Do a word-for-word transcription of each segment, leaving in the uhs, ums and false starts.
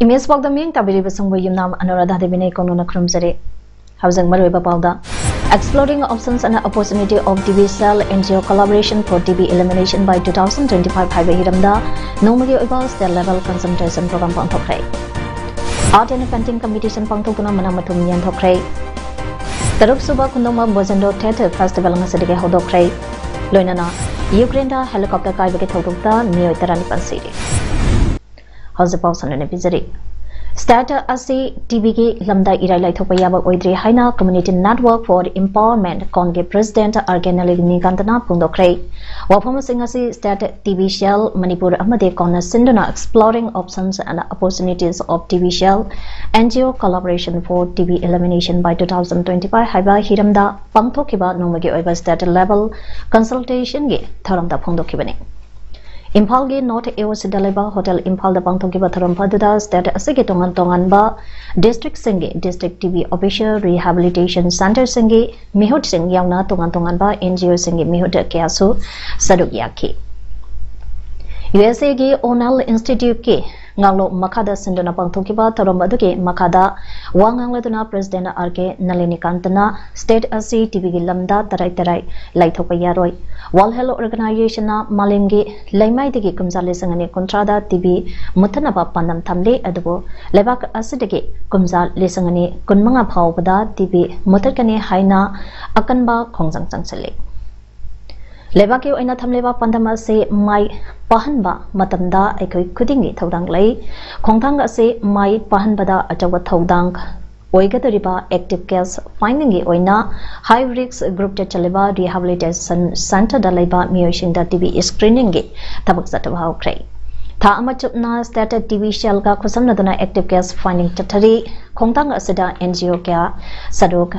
Image ꯄꯥꯎꯗꯝ ꯃꯤꯠꯌꯦꯡ ꯇꯥꯕꯤꯔꯤꯕꯁꯤꯡꯕꯨ ꯌꯨꯝꯅꯥꯝ ꯑꯅꯨꯔꯥꯙꯥ ꯗꯦꯕꯤꯅ ꯏꯀꯣꯟ ꯅꯧꯅ ꯈꯨꯔꯨꯝꯖꯔꯤ꯫ ꯍꯧꯖꯤꯛ ꯃꯔꯨꯑꯣꯏꯕ ꯄꯥꯎꯗ, Exploring Options and Opportunity of T B Cell N G O Collaboration for T B Elimination by two thousand twenty-five ꯍꯥꯏꯕ ꯍꯤꯔꯝꯗ ꯅꯣꯡꯃꯒꯤ ꯑꯣꯏꯕ state level consultation program ꯄꯥꯡꯊꯣꯛꯈ꯭ꯔꯦ꯫ Art and Painting Competition ꯄꯥꯡꯊꯣꯛꯇꯨꯅ ꯃꯅꯥ ꯃꯊꯨꯝ ꯌꯦꯟꯊꯣꯛꯈ꯭ꯔꯦ꯫ ꯇꯔꯨꯛꯁꯨꯕ ꯈꯨꯟꯗꯣꯡꯕ ꯕꯣꯖꯦꯟꯗ꯭ꯔꯣ Theatre Festival ꯉꯁꯤꯗꯒꯤ ꯍꯧꯗꯣꯛꯈ꯭ꯔꯦ꯫ ꯂꯣꯏꯅꯅ ꯌꯨꯀ꯭ꯔꯦꯟꯗ helicopter ꯀꯥꯏꯕꯒꯤ ꯊꯧꯗꯣꯛꯇ ꯃꯤꯑꯣꯏ ꯇꯔꯥꯅꯤꯄꯥꯟ ꯁꯤꯔꯦ꯫ ꯍꯧꯖꯤꯛ ꯄꯥꯎ ꯁꯟꯗꯣꯛꯅ ꯄꯤꯖꯔꯤ꯫ State ꯑꯁꯤ T B ꯒꯤ ꯂꯝꯗ ꯏꯔꯥꯏ ꯂꯥꯏꯊꯣꯛꯄ ꯌꯥꯕ ꯑꯣꯏꯗ꯭ꯔꯤ ꯍꯥꯏꯅ Community Network for Empowerment, CONEꯒꯤ President R K ꯅꯂꯤꯅꯤꯀꯥꯟꯇꯅ ꯐꯣꯡꯗꯣꯛꯈ꯭ꯔꯦ꯫ ꯋꯥꯐꯝꯁꯤꯡ ꯑꯁꯤ State T B Cell Manipur ꯑꯃꯗꯤ CONEꯅ ꯁꯤꯟꯗꯨꯅ Exploring Options and Opportunities of T B Cell N G O Collaboration for T B Elimination by two thousand twenty-five ꯍꯥꯏꯕ ꯍꯤꯔꯝꯗ ꯄꯥꯡꯊꯣꯛꯈꯤꯕ ꯅꯣꯡꯃꯒꯤ ꯑꯣꯏꯕ state level consultationꯒꯤ ꯊꯧꯔꯝꯗ ꯐꯣꯡꯗꯣꯛꯈꯤꯕꯅꯤ꯫ ꯏꯝꯐꯥꯜꯒꯤ North A O Cꯗ ꯂꯩꯕ Hotel ꯏꯝꯐꯥꯜꯗ ꯄꯥꯡꯊꯣꯛꯈꯤꯕ ꯊꯧꯔꯝ ꯑꯗꯨꯗ state ꯑꯁꯤꯒꯤ ꯇꯣꯉꯥꯟ ꯇꯣꯉꯥꯟꯕ districtꯁꯤꯡꯒꯤ District T B Official Rehabilitation Centreꯁꯤꯡꯒꯤ ꯃꯤꯍꯨꯠꯁꯤꯡ ꯌꯥꯎꯅ ꯇꯣꯉꯥꯟ ꯇꯣꯉꯥꯟꯕ N G Oꯁꯤꯡꯒꯤ ꯃꯤꯍꯨꯠ ꯀꯌꯥꯁꯨ ꯁꯔꯨꯛ ꯌꯥꯈꯤ꯫ U S Aꯒꯤ O'Neill Instituteꯀꯤ ꯉꯥꯛꯂꯣꯝ ꯃꯈꯥꯗ ꯁꯤꯟꯗꯨꯅ ꯄꯥꯡꯊꯣꯛꯈꯤꯕ ꯊꯧꯔꯝ ꯑꯗꯨꯒꯤ ꯃꯈꯥꯗ ꯋꯥ ꯉꯥꯡꯂꯗꯨꯅ President R K ꯅꯂꯤꯅꯤꯀꯥꯟꯇꯅ state ꯑꯁꯤ T Bꯒꯤ ꯂꯝꯗ ꯇꯔꯥꯏ ꯇꯔꯥꯏ ꯂꯥꯏꯊꯣꯛꯄ ꯌꯥꯔꯣꯏ꯫ World Health Organizationꯅ ꯃꯥꯂꯦꯝꯒꯤ ꯂꯩꯃꯥꯏꯗꯒꯤ ꯀꯨꯝꯖꯥ ꯂꯤꯁꯤꯡ ꯑꯅꯤ ꯀꯨꯟꯊ꯭ꯔꯥꯗ T B ꯃꯨꯠꯊꯠꯅꯕ ꯄꯥꯟꯗꯝ ꯊꯝꯂꯤ, ꯑꯗꯨꯕꯨ ꯂꯩꯕꯥꯛ ꯑꯁꯤꯗꯒꯤ ꯀꯨꯝꯖꯥ ꯂꯤꯁꯤꯡ ꯑꯅꯤ ꯀꯨꯟꯃꯉꯥ ꯐꯥꯎꯕꯗ T B ꯃꯨꯠꯊꯠꯀꯅꯤ ꯍꯥꯏꯅ ꯑꯀꯟꯕ ꯈꯣꯡꯖꯪ ꯆꯪꯁꯤꯜꯂꯤ꯫ ꯂꯩꯕꯥꯛꯀꯤ ꯑꯣꯏꯅ ꯊꯝꯂꯤꯕ ꯄꯥꯟꯗꯝ ꯑꯁꯤ ꯃꯥꯏ ꯄꯥꯛꯍꯟꯕ ꯃꯇꯝꯗ ꯑꯩꯈꯣꯏ ꯈꯨꯗꯤꯡꯒꯤ ꯊꯧꯗꯥꯡ ꯂꯩ꯫ ꯈꯣꯡꯊꯥꯡ ꯑꯁꯤ ꯃꯥꯏ ꯄꯥꯛꯍꯟꯕꯗ ꯑꯆꯧꯕ ꯊꯧꯗꯥꯡ ꯑꯣꯏꯒꯗꯧꯔꯤꯕ active case findingꯒꯤ ꯑꯣꯏꯅ high risk groupꯇ ꯆꯜꯂꯤꯕ rehabilitation centreꯗ ꯂꯩꯕ ꯃꯤꯑꯣꯏꯁꯤꯡꯗ T B screeningꯒꯤ ꯊꯕꯛ ꯆꯠꯊꯕ ꯍꯧꯈ꯭ꯔꯦ꯫ ꯊꯥ ꯑꯃ ꯆꯨꯞꯅ state T B cellꯒ ꯈꯨꯠꯁꯝꯅꯗꯨꯅ active case finding ꯆꯠꯊꯔꯤ꯫ ꯈꯣꯡꯊꯥꯡ ꯑꯁꯤꯗ N G O ꯀꯌꯥ ꯁꯔꯨꯛ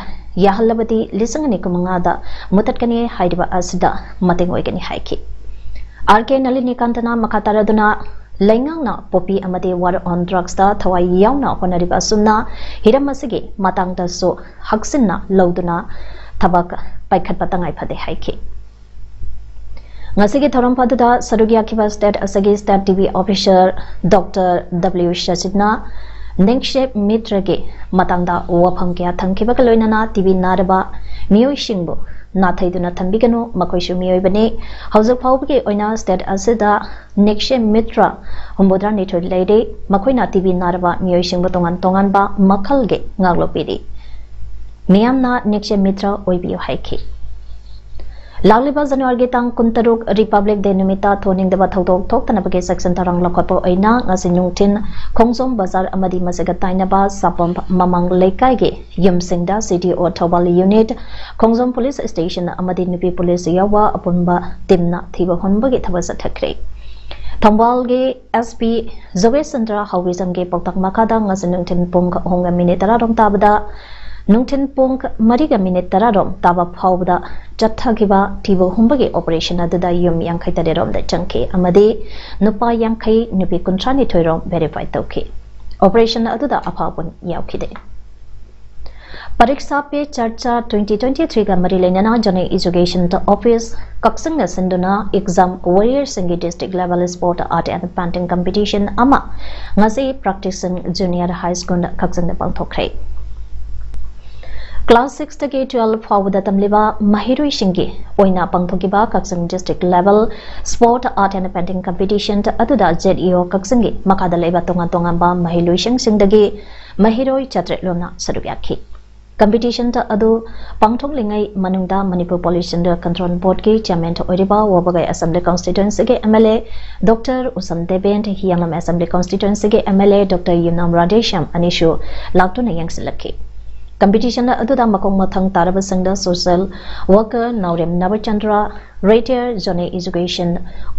ꯌꯥꯍꯜꯂꯕꯗꯤ ꯂꯤꯁꯤꯡ ꯑꯅꯤ ꯀꯨꯟꯃꯉꯥꯗ ꯃꯨꯊꯠꯀꯅꯤ ꯍꯥꯏꯔꯤꯕ ꯑꯁꯤꯗ ꯃꯇꯦꯡ ꯑꯣꯏꯒꯅꯤ ꯍꯥꯏꯈꯤ꯫ R K ꯅꯂꯤꯅꯤꯀꯥꯟꯇꯅ ꯃꯈꯥ ꯇꯥꯔꯗꯨꯅ ꯂꯩꯉꯥꯛꯅ poppy ꯑꯃꯗꯤ war on drugsꯇ ꯊꯋꯥꯏ ꯌꯥꯎꯅ ꯍꯣꯠꯅꯔꯤꯕ ꯑꯁꯨꯝꯅ ꯍꯤꯔꯝ ꯑꯁꯤꯒꯤ ꯃꯇꯥꯡꯗꯁꯨ ꯍꯛꯆꯤꯟꯅ ꯂꯧꯗꯨꯅ ꯊꯕꯛ ꯄꯥꯏꯈꯠꯄ ꯇꯉꯥꯏ ꯐꯗꯦ ꯍꯥꯏꯈꯤ꯫ ꯉꯁꯤꯒꯤ ꯊꯧꯔꯝ ꯑꯗꯨꯗ ꯁꯔꯨꯛ ꯌꯥꯈꯤꯕ state ꯑꯁꯤꯒꯤ state T B officer Doctor W ꯁꯆꯤꯠꯅ ꯅꯤꯛꯁꯦꯞ ꯃꯤꯇ꯭ꯔꯒꯤ ꯃꯇꯥꯡꯗ ꯋꯥꯐꯝ ꯀꯌꯥ ꯊꯝꯈꯤꯕꯒ ꯂꯣꯏꯅꯅ T B ꯅꯥꯔꯕ ꯃꯤꯑꯣꯏꯁꯤꯡꯕꯨ ꯅꯥꯊꯩꯗꯨꯅ ꯊꯝꯕꯤꯒꯅꯨ, ꯃꯈꯣꯏꯁꯨ ꯃꯤꯑꯣꯏꯕꯅꯤ꯫ ꯍꯧꯖꯤꯛ ꯐꯥꯎꯕꯒꯤ ꯑꯣꯏꯅ state ꯑꯁꯤꯗ ꯅꯤꯛꯁꯦꯞ ꯃꯤꯇ꯭ꯔ ꯍꯨꯝꯐꯨꯇꯔꯥꯅꯤꯊꯣꯏ ꯂꯩꯔꯤ꯫ ꯃꯈꯣꯏꯅ T B ꯅꯥꯔꯕ ꯃꯤꯑꯣꯏꯁꯤꯡꯕꯨ ꯇꯣꯉꯥꯟ ꯇꯣꯉꯥꯟꯕ ꯃꯈꯜꯒꯤ ꯉꯥꯛꯂꯣꯛ ꯄꯤꯔꯤ꯫ ꯃꯤꯌꯥꯝꯅ ꯅꯤꯛꯁꯦꯞ ꯃꯤꯇ꯭ꯔ ꯑꯣꯏꯕꯤꯌꯨ ꯍꯥꯏꯈꯤ꯫ ꯂꯥꯛꯂꯤꯕ ꯖꯅꯋꯥꯔꯤꯒꯤ ꯇꯥꯡ ꯀꯨꯟꯇꯔꯨꯛ Republic Day ꯅꯨꯃꯤꯠꯇ ꯊꯣꯛꯍꯟꯅꯤꯡꯗꯕ ꯊꯧꯗꯣꯛ ꯊꯣꯛꯇꯅꯕꯒꯤ ꯆꯦꯛꯁꯤꯟ ꯊꯧꯔꯥꯡ ꯂꯧꯈꯠꯄ ꯑꯣꯏꯅ ꯉꯁꯤ ꯅꯨꯡꯊꯤꯜ ꯈꯣꯡꯖꯣꯝ ꯕꯖꯥꯔ ꯑꯃꯗꯤ ꯃꯁꯤꯒ ꯇꯥꯏꯅꯕ ꯁꯥꯄꯝ ꯃꯃꯥꯡ ꯂꯩꯀꯥꯏꯒꯤ ꯌꯨꯝꯁꯤꯡꯗ C D O Thoubal unit, ꯈꯣꯡꯖꯣꯝ police station ꯑꯃꯗꯤ ꯅꯨꯄꯤ police ꯌꯥꯎꯕ ꯑꯄꯨꯟꯕ teamꯅ ꯊꯤꯕ ꯍꯨꯝꯕꯒꯤ ꯊꯕꯛ ꯆꯠꯊꯈ꯭ꯔꯦ꯫ ꯊꯧꯕꯥꯜꯒꯤ S P ꯖꯣꯒꯦꯁ ꯆꯟꯗ꯭ꯔ ꯍꯥꯎꯕꯤꯖꯝꯒꯤ ꯄꯥꯎꯇꯥꯛ ꯃꯈꯥꯗ ꯉꯁꯤ ꯅꯨꯡꯊꯤꯜ ꯄꯨꯡ ꯑꯍꯨꯝꯒ minute ꯇꯔꯥꯔꯣꯝ ꯇꯥꯕꯗ ꯅꯨꯡꯊꯤꯜ ꯄꯨꯡ ꯃꯔꯤꯒ minute ꯇꯔꯥꯔꯣꯝ ꯇꯥꯕ ꯐꯥꯎꯕꯗ ꯆꯠꯊꯈꯤꯕ ꯊꯤꯕ ꯍꯨꯝꯕꯒꯤ operation ꯑꯗꯨꯗ ꯌꯨꯝ ꯌꯥꯡꯈꯩ ꯇꯔꯦꯠ ꯔꯣꯝꯗ ꯆꯪꯈꯤ ꯑꯃꯗꯤ ꯅꯨꯄꯥ ꯌꯥꯡꯈꯩ, ꯅꯨꯄꯤ ꯀꯨꯟꯊ꯭ꯔꯥꯅꯤꯊꯣꯏ ꯔꯣꯝ verify ꯇꯧꯈꯤ꯫ Operation ꯑꯗꯨꯗ ꯑꯐꯕ ꯌꯥꯎꯈꯤꯗꯦ꯫ ꯄꯔꯤꯛꯁꯥ ꯄꯦ ꯆꯔꯆꯥ twenty twenty-threeꯒ ꯃꯔꯤ ꯂꯩꯅꯅ Zonal Education Office ꯀꯛꯆꯤꯡꯅ ꯁꯤꯟꯗꯨꯅ exam warriorꯁꯤꯡꯒꯤ district level sport art and painting competition ꯑꯃ ꯉꯁꯤ ꯄ꯭ꯔꯥꯛꯇꯤꯁꯟ ꯖꯨꯅꯤꯌꯔ ꯍꯥꯏ ꯁ꯭ꯀꯨꯜ ꯀꯛꯆꯤꯡꯗ ꯄꯥꯡꯊꯣꯛꯈ꯭ꯔꯦ꯫ Class sixꯇꯒꯤ twelve ꯐꯥꯎꯕꯗ ꯇꯝꯂꯤꯕ ꯃꯍꯩꯔꯣꯏꯁꯤꯡꯒꯤ ꯑꯣꯏꯅ ꯄꯥꯡꯊꯣꯛꯈꯤꯕ ꯀꯛꯆꯤꯡ district level sport art and painting competition ꯑꯗꯨꯗ Z E O ꯀꯛꯆꯤꯡꯒꯤ ꯃꯈꯥꯗ ꯂꯩꯕ ꯇꯣꯉꯥꯟ ꯇꯣꯉꯥꯟꯕ ꯃꯍꯩꯂꯣꯏꯁꯪꯁꯤꯡꯗꯒꯤ ꯃꯍꯩꯔꯣꯏ ꯆꯥꯇ꯭ꯔꯦꯠ ꯂꯣꯝꯅ ꯁꯔꯨꯛ ꯌꯥꯈꯤ꯫ Competition ꯑꯗꯨ ꯄꯥꯡꯊꯣꯛꯂꯤꯉꯩ ꯃꯅꯨꯡꯗ Manipur Pollution Control Boardꯀꯤ chairman ꯑꯣꯏꯔꯤꯕ ꯋꯥꯕꯒꯥꯏ Assembly Constituencyꯒꯤ M L A Doctor Usham Deben, ꯍꯤꯌꯥꯡꯂꯝ Assembly Constituencyꯒꯤ M L A Doctor ꯌꯨꯝꯅꯥꯝ ꯔꯥꯙꯦꯁ꯭ꯌꯥꯝ ꯑꯅꯤꯁꯨ ꯂꯥꯛꯇꯨꯅ ꯌꯦꯡꯁꯤꯜꯂꯛꯈꯤ꯫ Competition ꯑꯗꯨꯗ ꯃꯈꯣꯡ ꯃꯊꯪ ꯇꯥꯔꯕꯁꯤꯡꯗ social worker ꯅꯥꯎꯔꯦꯝ ꯅꯕꯆꯟꯗ꯭ꯔ, retired Zonal Education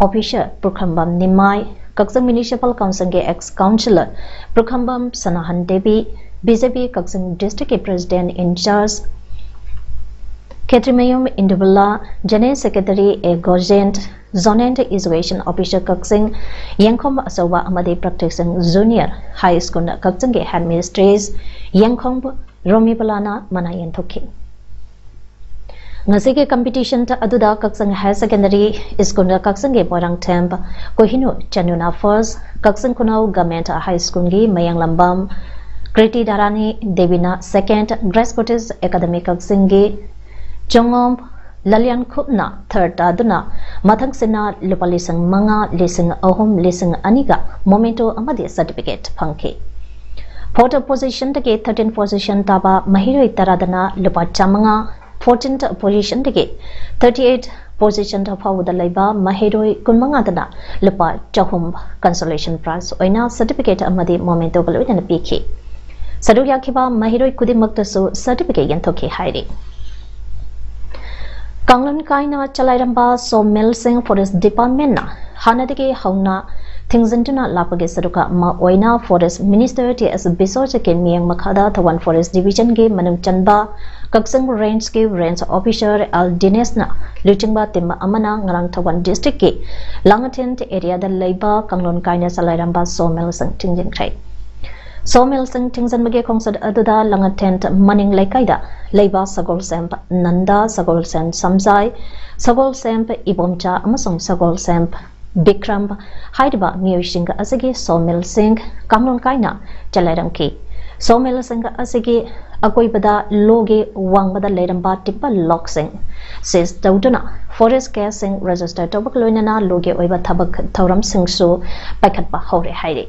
Officer ꯄꯨꯈ꯭ꯔꯝꯕꯝ ꯅꯤꯃꯥꯏ, ꯀꯛꯆꯤꯡ Municipal Council ꯒꯤ ex councillor ꯄ꯭ꯔꯨꯈꯝꯕꯝ ꯁꯅꯥꯍꯟ ꯗꯦꯕꯤ, B J P ꯀꯛꯆꯤꯡ district ꯀꯤ president in charge Khetrimayum ꯏꯟꯗꯨꯕꯂꯥ, General Secretary A Gojent, Zonal Education Officer ꯀꯛꯆꯤꯡ, ꯌꯦꯡꯈꯣꯝ ꯑꯆꯧꯕ ꯑꯃꯗꯤ ꯄ꯭ꯔꯛꯇꯤꯛꯁꯤꯡ Junior High School ꯀꯛꯆꯤꯡꯒꯤ headmistress ꯌꯦꯡꯈꯣꯝ ꯔꯣꯃꯤꯕꯂꯥꯅ ꯃꯅꯥ ꯌꯦꯟꯊꯣꯛꯈꯤ꯫ ꯉꯁꯤꯒꯤ competition ꯑꯗꯨꯗ ꯀꯛꯆꯤꯡ Higher Secondary School ꯀꯛꯆꯤꯡꯒꯤ ꯃꯣꯏꯔꯥꯡꯊꯦꯝ ꯀꯣꯍꯤꯅꯨ ꯆꯅꯨꯅ first, ꯀꯛꯆꯤꯡ ꯈꯨꯅꯧ Government High School ꯒꯤ ꯃꯌꯥꯡꯂꯝꯕꯝ Kriti ꯙꯔꯥꯅꯤ ꯗꯦꯕꯤꯅ second, Grace Buddhist Academy ꯀꯛꯆꯤꯡꯒꯤ ꯆꯣꯉꯣꯝ ꯂꯂꯤꯌꯥꯟꯈꯨꯞꯅ third ꯇꯥꯗꯨꯅ ꯃꯊꯪꯁꯤꯠꯅ ꯂꯨꯄꯥ ꯂꯤꯁꯤꯡ ꯃꯉꯥ, ꯂꯤꯁꯤꯡ ꯑꯍꯨꯝ, ꯂꯤꯁꯤꯡ ꯑꯅꯤꯒ memento ꯑꯃꯗꯤ certificate ꯐꯪꯈꯤ꯫ Fourth position ꯗꯒꯤ thirteen position ꯇꯥꯕ ꯃꯍꯩꯔꯣꯏ ꯇꯔꯥꯗꯅ ꯂꯨꯄꯥ ꯆꯥꯃꯉꯥ, fourteenth position ꯗꯒꯤ thirty-eight position ꯐꯥꯎꯕꯗ ꯂꯩꯕ ꯃꯍꯩꯔꯣꯏ ꯀꯨꯟꯃꯉꯥꯗꯅ ꯂꯨꯄꯥ ꯆꯍꯨꯝ consolation prize ꯑꯣꯏꯅ certificate ꯑꯃꯗꯤ mementoꯒ ꯂꯣꯏꯅꯅ ꯄꯤꯈꯤ꯫ ꯁꯔꯨꯛ ꯌꯥꯈꯤꯕ ꯃꯍꯩꯔꯣꯏ ꯈꯨꯗꯤꯡꯃꯛꯇꯁꯨ certificate ꯌꯦꯟꯊꯣꯛꯈꯤ ꯍꯥꯏꯔꯤ꯫ ꯀꯥꯡꯂꯨꯞ ꯀꯥꯏꯅ ꯆꯂꯥꯏꯔꯝꯕ sawmillꯁꯤꯡ Forest Departmentꯅ ꯍꯥꯟꯅꯗꯒꯤ ꯍꯧꯅ ꯊꯤꯡꯖꯤꯟꯗꯨꯅ ꯂꯥꯛꯄꯒꯤ ꯁꯔꯨꯛ ꯑꯃ ꯑꯣꯏꯅ Forest Minister T S ꯕꯤꯁꯣꯖꯤꯠꯀꯤ ꯃꯤꯠꯌꯦꯡ ꯃꯈꯥꯗ ꯊꯧꯕꯥꯜ Forest Divisionꯒꯤ ꯃꯅꯨꯡ ꯆꯟꯕ ꯀꯛꯆꯤꯡ Rangeꯀꯤ Range Officer L ꯗꯤꯅꯦꯁꯅ ꯂꯨꯆꯤꯡꯕ team ꯑꯃꯅ ꯉꯔꯥꯡ ꯊꯧꯕꯥꯜ districtꯀꯤ ꯂꯥꯡꯉꯊꯦꯜ areaꯗ ꯂꯩꯕ ꯀꯥꯡꯂꯨꯞ ꯀꯥꯏꯅ ꯆꯂꯥꯏꯔꯝꯕ sawmillꯁꯤꯡ ꯊꯤꯡꯖꯤꯟꯈ꯭ꯔꯦ꯫ Sawmillꯁꯤꯡ ꯊꯤꯡꯖꯤꯟꯕꯒꯤ ꯈꯣꯡꯆꯠ ꯑꯗꯨꯗ ꯂꯥꯡꯉꯊꯦꯜ ꯃꯅꯤꯡ ꯂꯩꯀꯥꯏꯗ ꯂꯩꯕ ꯁꯒꯣꯜꯁꯦꯝ ꯅꯟꯗ, ꯁꯒꯣꯜꯁꯦꯝ ꯁꯝꯖꯥꯏ, ꯁꯒꯣꯜꯁꯦꯝ ꯏꯕꯣꯝꯆꯥ ꯑꯃꯁꯨꯡ ꯁꯒꯣꯜꯁꯦꯝ ꯕꯤꯀ꯭ꯔꯝ ꯍꯥꯏꯔꯤꯕ ꯃꯤꯑꯣꯏꯁꯤꯡ ꯑꯁꯤꯒꯤ sawmillꯁꯤꯡ ꯀꯥꯡꯂꯣꯟ ꯀꯥꯏꯅ ꯆꯂꯥꯏꯔꯝꯈꯤ꯫ Sawmillꯁꯤꯡ ꯑꯁꯤꯒꯤ ꯑꯀꯣꯏꯕꯗ ꯂꯣꯒꯤ ꯋꯥꯡꯃꯗ ꯂꯩꯔꯝꯕ timber lockꯁꯤꯡ seize ꯇꯧꯗꯨꯅ forest caseꯁꯤꯡ register ꯇꯧꯕꯒ ꯂꯣꯏꯅꯅ ꯂꯣꯒꯤ ꯑꯣꯏꯕ ꯊꯕꯛ ꯊꯧꯔꯝꯁꯤꯡꯁꯨ ꯄꯥꯏꯈꯠꯄ ꯍꯧꯔꯦ ꯍꯥꯏꯔꯤ꯫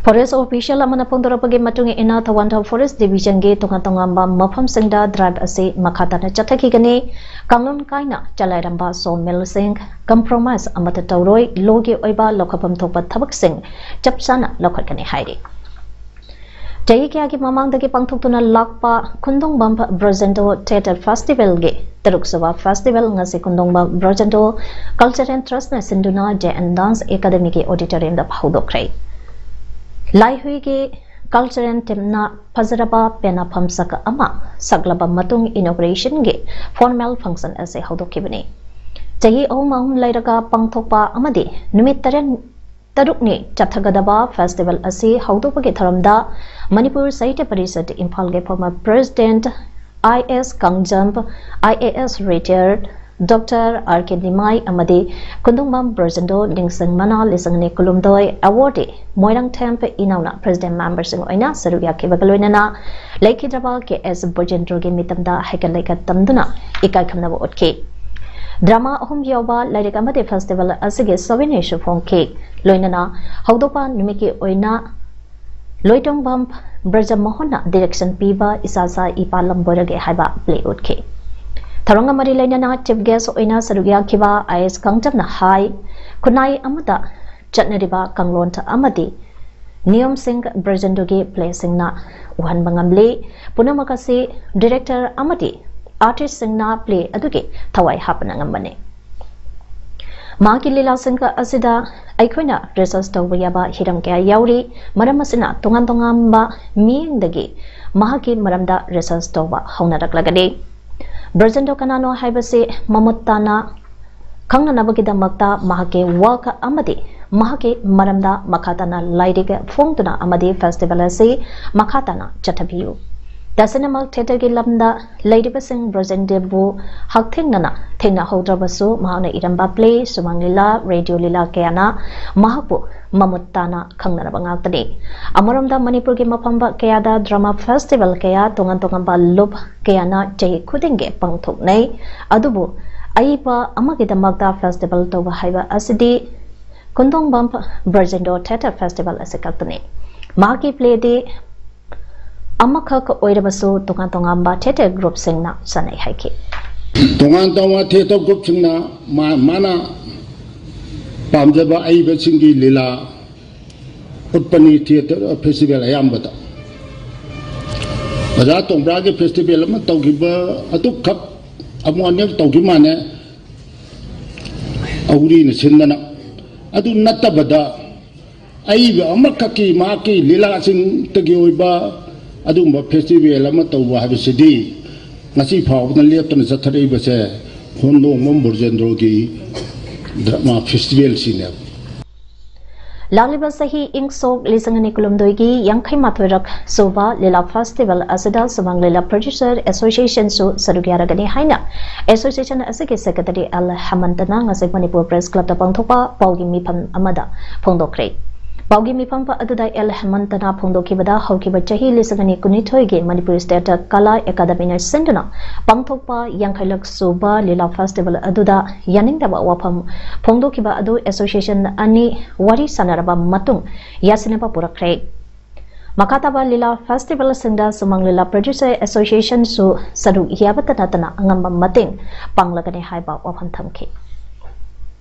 Forest official ꯑꯃꯅ ꯐꯣꯡꯗꯣꯔꯛꯄꯒꯤ ꯃꯇꯨꯡ ꯏꯟꯅ, ꯊꯧꯕꯥꯜ Forest Divisionꯒꯤ ꯇꯣꯉꯥꯟ ꯇꯣꯉꯥꯟꯕ ꯃꯐꯝꯁꯤꯡꯗ drive ꯑꯁꯤ ꯃꯈꯥ ꯇꯥꯅ ꯆꯠꯊꯈꯤꯒꯅꯤ꯫ ꯀꯥꯡꯂꯣꯟ ꯀꯥꯏꯅ ꯆꯂꯥꯏꯔꯝꯕ sawmillꯁꯤꯡ compromise ꯑꯃꯠꯇ ꯇꯧꯔꯣꯏ, ꯂꯣꯒꯤ ꯑꯣꯏꯕ ꯂꯧꯈꯠꯐꯝ ꯊꯣꯛꯄ ꯊꯕꯛꯁꯤꯡ ꯆꯞ ꯆꯥꯅ ꯂꯧꯈꯠꯀꯅꯤ ꯍꯥꯏꯔꯤ꯫ ꯆꯍꯤ ꯀꯌꯥꯒꯤ ꯃꯃꯥꯡꯗꯒꯤ ꯄꯥꯡꯊꯣꯛꯇꯨꯅ ꯂꯥꯛꯄ ꯈꯨꯟꯗꯣꯡꯕꯝ ꯕ꯭ꯔꯖꯦꯟꯗꯣ Theatre Festivalꯒꯤ ꯇꯔꯨꯛꯁꯨꯕ festival ꯉꯁꯤ ꯀꯨꯟꯗꯣꯡꯕ ꯕ꯭ꯔꯖꯦꯟꯗꯣ Culture and Trustꯅ ꯁꯤꯟꯗꯨꯅ J N Dance Academyꯒꯤ auditoriumꯗ ꯍꯧꯗꯣꯛꯈ꯭ꯔꯦ꯫ ꯂꯥꯏꯍꯨꯏꯒꯤ Culture and Teamꯅ ꯐꯖꯔꯕ ꯄꯦꯅꯥ ꯐꯝꯁꯛ ꯑꯃ ꯁꯛꯂꯕ ꯃꯇꯨꯡ inaugurationꯒꯤ formal function ꯑꯁꯤ ꯍꯧꯗꯣꯛꯈꯤꯕꯅꯤ꯫ ꯆꯍꯤ ꯑꯍꯨꯝ ꯑꯍꯨꯝ ꯂꯩꯔꯒ ꯄꯥꯡꯊꯣꯛꯄ ꯑꯃꯗꯤ ꯅꯨꯃꯤꯠ ꯇꯔꯦꯠ ꯇꯔꯨꯛꯅꯤ ꯆꯠꯊꯒꯗꯕ festival ꯑꯁꯤ ꯍꯧꯗꯣꯛꯄꯒꯤ ꯊꯧꯔꯝꯗ ꯃꯅꯤꯄꯨꯔ ꯁꯥꯍꯤꯇ꯭ꯌ ꯄꯔꯤꯁꯠ ꯏꯝꯐꯥꯜꯒꯤ former president I S Kangjam, I A S retired Doctor R K ꯅꯤꯃꯥꯏ ꯑꯃꯗꯤ ꯀꯨꯟꯗꯣꯡꯕꯝ ꯕ꯭ꯔꯖꯦꯟꯗꯣ ꯂꯤꯡꯁꯪ ꯃꯅꯥ ꯂꯤꯁꯤꯡ ꯑꯅꯤ ꯀꯨꯟꯍꯨꯝꯗꯣꯏ awardee ꯃꯣꯏꯔꯥꯡꯊꯦꯝ ꯏꯅꯥꯎꯅ president memberꯁꯤꯡ ꯑꯣꯏꯅ ꯁꯔꯨꯛ ꯌꯥꯈꯤꯕꯒ ꯂꯣꯏꯅꯅ ꯂꯩꯈꯤꯗ꯭ꯔꯕ K S ꯕ꯭ꯔꯖꯦꯟꯗ꯭ꯔꯣꯒꯤ ꯃꯤꯇꯝꯗ ꯍꯩꯀꯠ ꯂꯩꯀꯠ ꯇꯝꯗꯨꯅ ꯏꯀꯥꯏ ꯈꯨꯝꯅꯕ ꯎꯠꯈꯤ꯫ Drama ꯑꯍꯨꯝ ꯌꯥꯎꯕ ꯂꯥꯏꯔꯤꯛ ꯑꯃꯗꯤ festival ꯑꯁꯤꯒꯤ souvenirꯁꯨ ꯐꯣꯡꯈꯤ꯫ ꯂꯣꯏꯅꯅ ꯍꯧꯗꯣꯛꯄ ꯅꯨꯃꯤꯠꯀꯤ ꯑꯣꯏꯅ ꯂꯣꯏꯇꯣꯡꯕꯝ ꯕ꯭ꯔꯖꯃꯣꯍꯟꯅ direction ꯄꯤꯕ ꯏꯁꯥ ꯁꯥ ꯏꯄꯥ ꯂꯝꯕꯣꯏꯔꯒꯦ ꯍꯥꯏꯕ play ꯎꯠꯈꯤ꯫ ꯊꯧꯔꯝꯒ ꯃꯔꯤ ꯂꯩꯅꯅ chief guest ꯑꯣꯏꯅ ꯁꯔꯨꯛ ꯌꯥꯈꯤꯕ I S ꯀꯥꯡꯖꯝꯅ ꯍꯥꯏ, ꯈꯨꯟꯅꯥꯏ ꯑꯃꯗ ꯆꯠꯅꯔꯤꯕ ꯀꯥꯡꯂꯣꯟ ꯑꯃꯗꯤ ꯅꯤꯌꯝꯁꯤꯡ ꯕ꯭ꯔꯖꯦꯟꯗ꯭ꯔꯣꯒꯤ playꯁꯤꯡꯅ ꯎꯍꯟꯕ ꯉꯝꯂꯤ꯫ ꯄꯨꯝꯅꯃꯛ ꯑꯁꯤ director ꯑꯃꯗꯤ artistꯁꯤꯡꯅ play ꯑꯗꯨꯒꯤ ꯊꯋꯥꯏ ꯍꯥꯞꯄꯅ ꯉꯝꯕꯅꯤ꯫ ꯃꯍꯥꯛꯀꯤ ꯂꯤꯂꯥꯁꯤꯡ ꯑꯁꯤꯗ ꯑꯩꯈꯣꯏꯅ research ꯇꯧꯕ ꯌꯥꯕ ꯍꯤꯔꯝ ꯀꯌꯥ ꯌꯥꯎꯔꯤ꯫ ꯃꯔꯝ ꯑꯁꯤꯅ ꯇꯣꯉꯥꯟ ꯇꯣꯉꯥꯟꯕ ꯃꯤꯠꯌꯦꯡꯗꯒꯤ ꯃꯍꯥꯛꯀꯤ ꯃꯔꯝꯗ research ꯇꯧꯕ ꯍꯧꯅꯔꯛꯂꯒꯅꯤ꯫ ꯕ꯭ꯔꯖꯦꯟꯗ꯭ꯔꯣ ꯀꯅꯥꯅꯣ ꯍꯥꯏꯕꯁꯤ ꯃꯃꯨꯠ ꯇꯥꯅ ꯈꯪꯅꯅꯕꯒꯤꯗꯃꯛꯇ ꯃꯍꯥꯛꯀꯤ work ꯑꯃꯗꯤ ꯃꯍꯥꯛꯀꯤ ꯃꯔꯝꯗ ꯃꯈꯥ ꯇꯥꯅ ꯂꯥꯏꯔꯤꯛ ꯐꯣꯡꯗꯨꯅ ꯑꯃꯗꯤ festival ꯑꯁꯤ ꯃꯈꯥ ꯇꯥꯅ ꯆꯠꯊꯕꯤꯌꯨ꯫ ꯇꯁꯦꯡꯅꯃꯛ theatreꯒꯤ ꯂꯝꯗ ꯂꯩꯔꯤꯕꯁꯤꯡ ꯕ꯭ꯔꯖꯦꯟꯗ꯭ꯔꯕꯨ ꯍꯛꯊꯦꯡꯅꯅ ꯊꯦꯡꯅꯍꯧꯗ꯭ꯔꯕꯁꯨ ꯃꯍꯥꯛꯅ ꯏꯔꯝꯕ play, ꯁꯨꯃꯥꯡ ꯂꯤꯂꯥ, radio ꯂꯤꯂꯥ ꯀꯌꯥꯅ ꯃꯍꯥꯛꯄꯨ ꯃꯃꯨꯠ ꯇꯥꯅ ꯈꯪꯅꯔꯕ ꯉꯥꯛꯇꯅꯤ꯫ ꯑꯃꯔꯣꯝꯗ ꯃꯅꯤꯄꯨꯔꯒꯤ ꯃꯐꯝ ꯀꯌꯥꯗ drama festival ꯀꯌꯥ, ꯇꯣꯉꯥꯟ ꯇꯣꯉꯥꯟꯕ ꯂꯨꯞ ꯀꯌꯥꯅ ꯆꯍꯤ ꯈꯨꯗꯤꯡꯒꯤ ꯄꯥꯡꯊꯣꯛꯅꯩ꯫ ꯑꯗꯨꯕꯨ ꯑꯏꯕ ꯑꯃꯒꯤꯗꯃꯛꯇ festival ꯇꯧꯕ ꯍꯥꯏꯕ ꯑꯁꯤꯗꯤ ꯀꯨꯟꯗꯣꯡꯕꯝ ꯕ꯭ꯔꯖꯦꯟꯗ꯭ꯔꯣ Theatre Festival ꯑꯁꯤ ꯈꯛꯇꯅꯤ꯫ ꯃꯍꯥꯛꯀꯤ playꯗꯤ ꯑꯃꯈꯛ ꯑꯣꯏꯔꯕꯁꯨ ꯇꯣꯉꯥꯟ ꯇꯣꯉꯥꯟꯕ theatre groupꯁꯤꯡꯅ ꯁꯥꯟꯅꯩ ꯍꯥꯏꯈꯤ꯫ ꯇꯣꯉꯥꯟ ꯇꯣꯉꯥꯟꯕ theatre groupꯁꯤꯡꯅ ꯃꯥ-, ꯃꯥꯅ ꯄꯥꯝꯖꯕ ꯑꯏꯕꯁꯤꯡꯒꯤ ꯂꯤꯂꯥ ꯎꯠꯄꯅꯤ theatre festival ꯑꯌꯥꯝꯕꯗ꯫ ꯑꯣꯖꯥ ꯇꯣꯡꯕ꯭ꯔꯥꯒꯤ festival ꯑꯃ ꯇꯧꯈꯤꯕ ꯑꯗꯨꯈꯛ ꯑꯃꯨꯛ ꯑꯅꯤꯔꯛ ꯇꯧꯈꯤ ꯃꯥꯅꯦ, ꯑꯍꯨꯔꯤꯅ ꯁꯤꯟꯗꯅ꯫ ꯑꯗꯨ ꯅꯠꯇꯕꯗ ꯑꯏꯕ ꯑꯃꯈꯛꯀꯤ ꯃꯍꯥꯛꯀꯤ ꯂꯤꯂꯥꯁꯤꯡꯇꯒꯤ ꯑꯣꯏꯕ ꯑꯗꯨꯒꯨꯝꯕ ꯐꯦꯁꯇꯤꯚꯦꯜ ꯑꯃ ꯇꯧꯕ ꯍꯥꯏꯕꯁꯤꯗꯤ ꯉꯁꯤ ꯐꯥꯎꯕꯗ ꯂꯦꯞꯇꯅ ꯆꯠꯊꯔꯛꯏꯕꯁꯦ ꯍꯣꯟꯗꯣꯡꯕꯝ ꯕ꯭ꯔꯖꯦꯟꯗ꯭ꯔꯣꯒꯤ ꯗ꯭ꯔꯃꯥ ꯐꯦꯁꯇꯤꯚꯦꯜꯁꯤꯅꯦꯕ꯫ ꯂꯥꯛꯂꯤꯕ ꯆꯍꯤ ꯏꯪ ꯁꯣꯛ ꯂꯤꯁꯤꯡ ꯑꯅꯤ ꯀꯨꯟꯍꯨꯝꯗꯣꯏꯒꯤ ꯌꯥꯡꯈꯩ ꯃꯥꯊꯣꯏꯔꯛ ꯁꯨꯕ ꯂꯤꯂꯥ ꯐꯦꯁꯇꯤꯚꯦꯜ ꯑꯁꯤꯗ ꯁꯨꯃꯥꯡ ꯂꯤꯂꯥ ꯄ꯭ꯔꯗ꯭ꯌꯨꯁꯔ ꯑꯦꯁꯣꯁꯤꯌꯦꯁꯟꯁꯨ ꯁꯔꯨꯛ ꯌꯥꯔꯒꯅꯤ ꯍꯥꯏꯅ ꯑꯦꯁꯣꯁꯤꯌꯦꯁꯟ ꯑꯁꯤꯒꯤ ꯁꯦꯀ꯭ꯔꯦꯇꯔꯤ ꯑꯦꯜ ꯍꯦꯃꯟꯇꯅ ꯉꯁꯤ ꯃꯅꯤꯄꯨꯔ ꯄ꯭ꯔꯦꯁ ꯀ꯭ꯂꯕꯇ ꯄꯥꯡꯊꯣꯛꯄ ꯄꯥꯎꯒꯤ ꯃꯤꯐꯝ ꯑꯃꯗ ꯐꯣꯡꯗꯣꯛꯈ꯭ꯔꯦ꯫ ꯄꯥꯎꯒꯤ ꯃꯤꯐꯝ ꯑꯗꯨꯗ ꯑꯦꯜ ꯍꯦꯃꯟꯇꯅ ꯐꯣꯡꯗꯣꯛꯈꯤꯕꯗ ꯍꯧꯈꯤꯕ ꯆꯍꯤ ꯂꯤꯁꯤꯡ ꯑꯅꯤ ꯀꯨꯟꯅꯤꯊꯣꯏꯒꯤ ꯃꯅꯤꯄꯨꯔ ꯁ꯭ꯇꯦꯠ ꯀꯂꯥ ꯑꯦꯀꯥꯗꯃꯤꯅ ꯁꯤꯟꯗꯨꯅ ꯄꯥꯡꯊꯣꯛꯄ ꯌꯥꯡꯈꯩꯂꯛ ꯁꯨꯕ ꯂꯤꯂꯥ ꯐꯦꯁꯇꯤꯚꯦꯜ ꯑꯗꯨꯗ ꯌꯥꯅꯤꯡꯗꯕ ꯋꯥꯐꯝ ꯐꯣꯡꯗꯣꯛꯈꯤꯕ ꯑꯗꯨ ꯑꯦꯁꯣꯁꯤꯌꯦꯁꯟ ꯑꯅꯤ ꯋꯥꯔꯤ ꯁꯥꯟꯅꯔꯕ ꯃꯇꯨꯡ ꯌꯥꯁꯤꯟꯅꯕ ꯄꯨꯔꯛꯈ꯭ꯔꯦ꯫ ꯃꯈꯥ ꯇꯥꯕ ꯂꯤꯂꯥ ꯐꯦꯁꯇꯤꯚꯦꯜꯁꯤꯡꯗ ꯁꯨꯃꯥꯡ ꯂꯤꯂꯥ ꯄ꯭ꯔꯗ꯭ꯌꯨꯁꯔ ꯑꯦꯁꯣꯁꯤꯌꯦꯁꯟꯁꯨ ꯁꯔꯨꯛ ꯌꯥꯕꯇ ꯅꯠꯇꯅ ꯑꯉꯝꯕ ꯃꯇꯦꯡ ꯄꯥꯡꯂꯒꯅꯤ ꯍꯥꯏꯕ ꯋꯥꯐꯝ ꯊꯝꯈꯤ꯫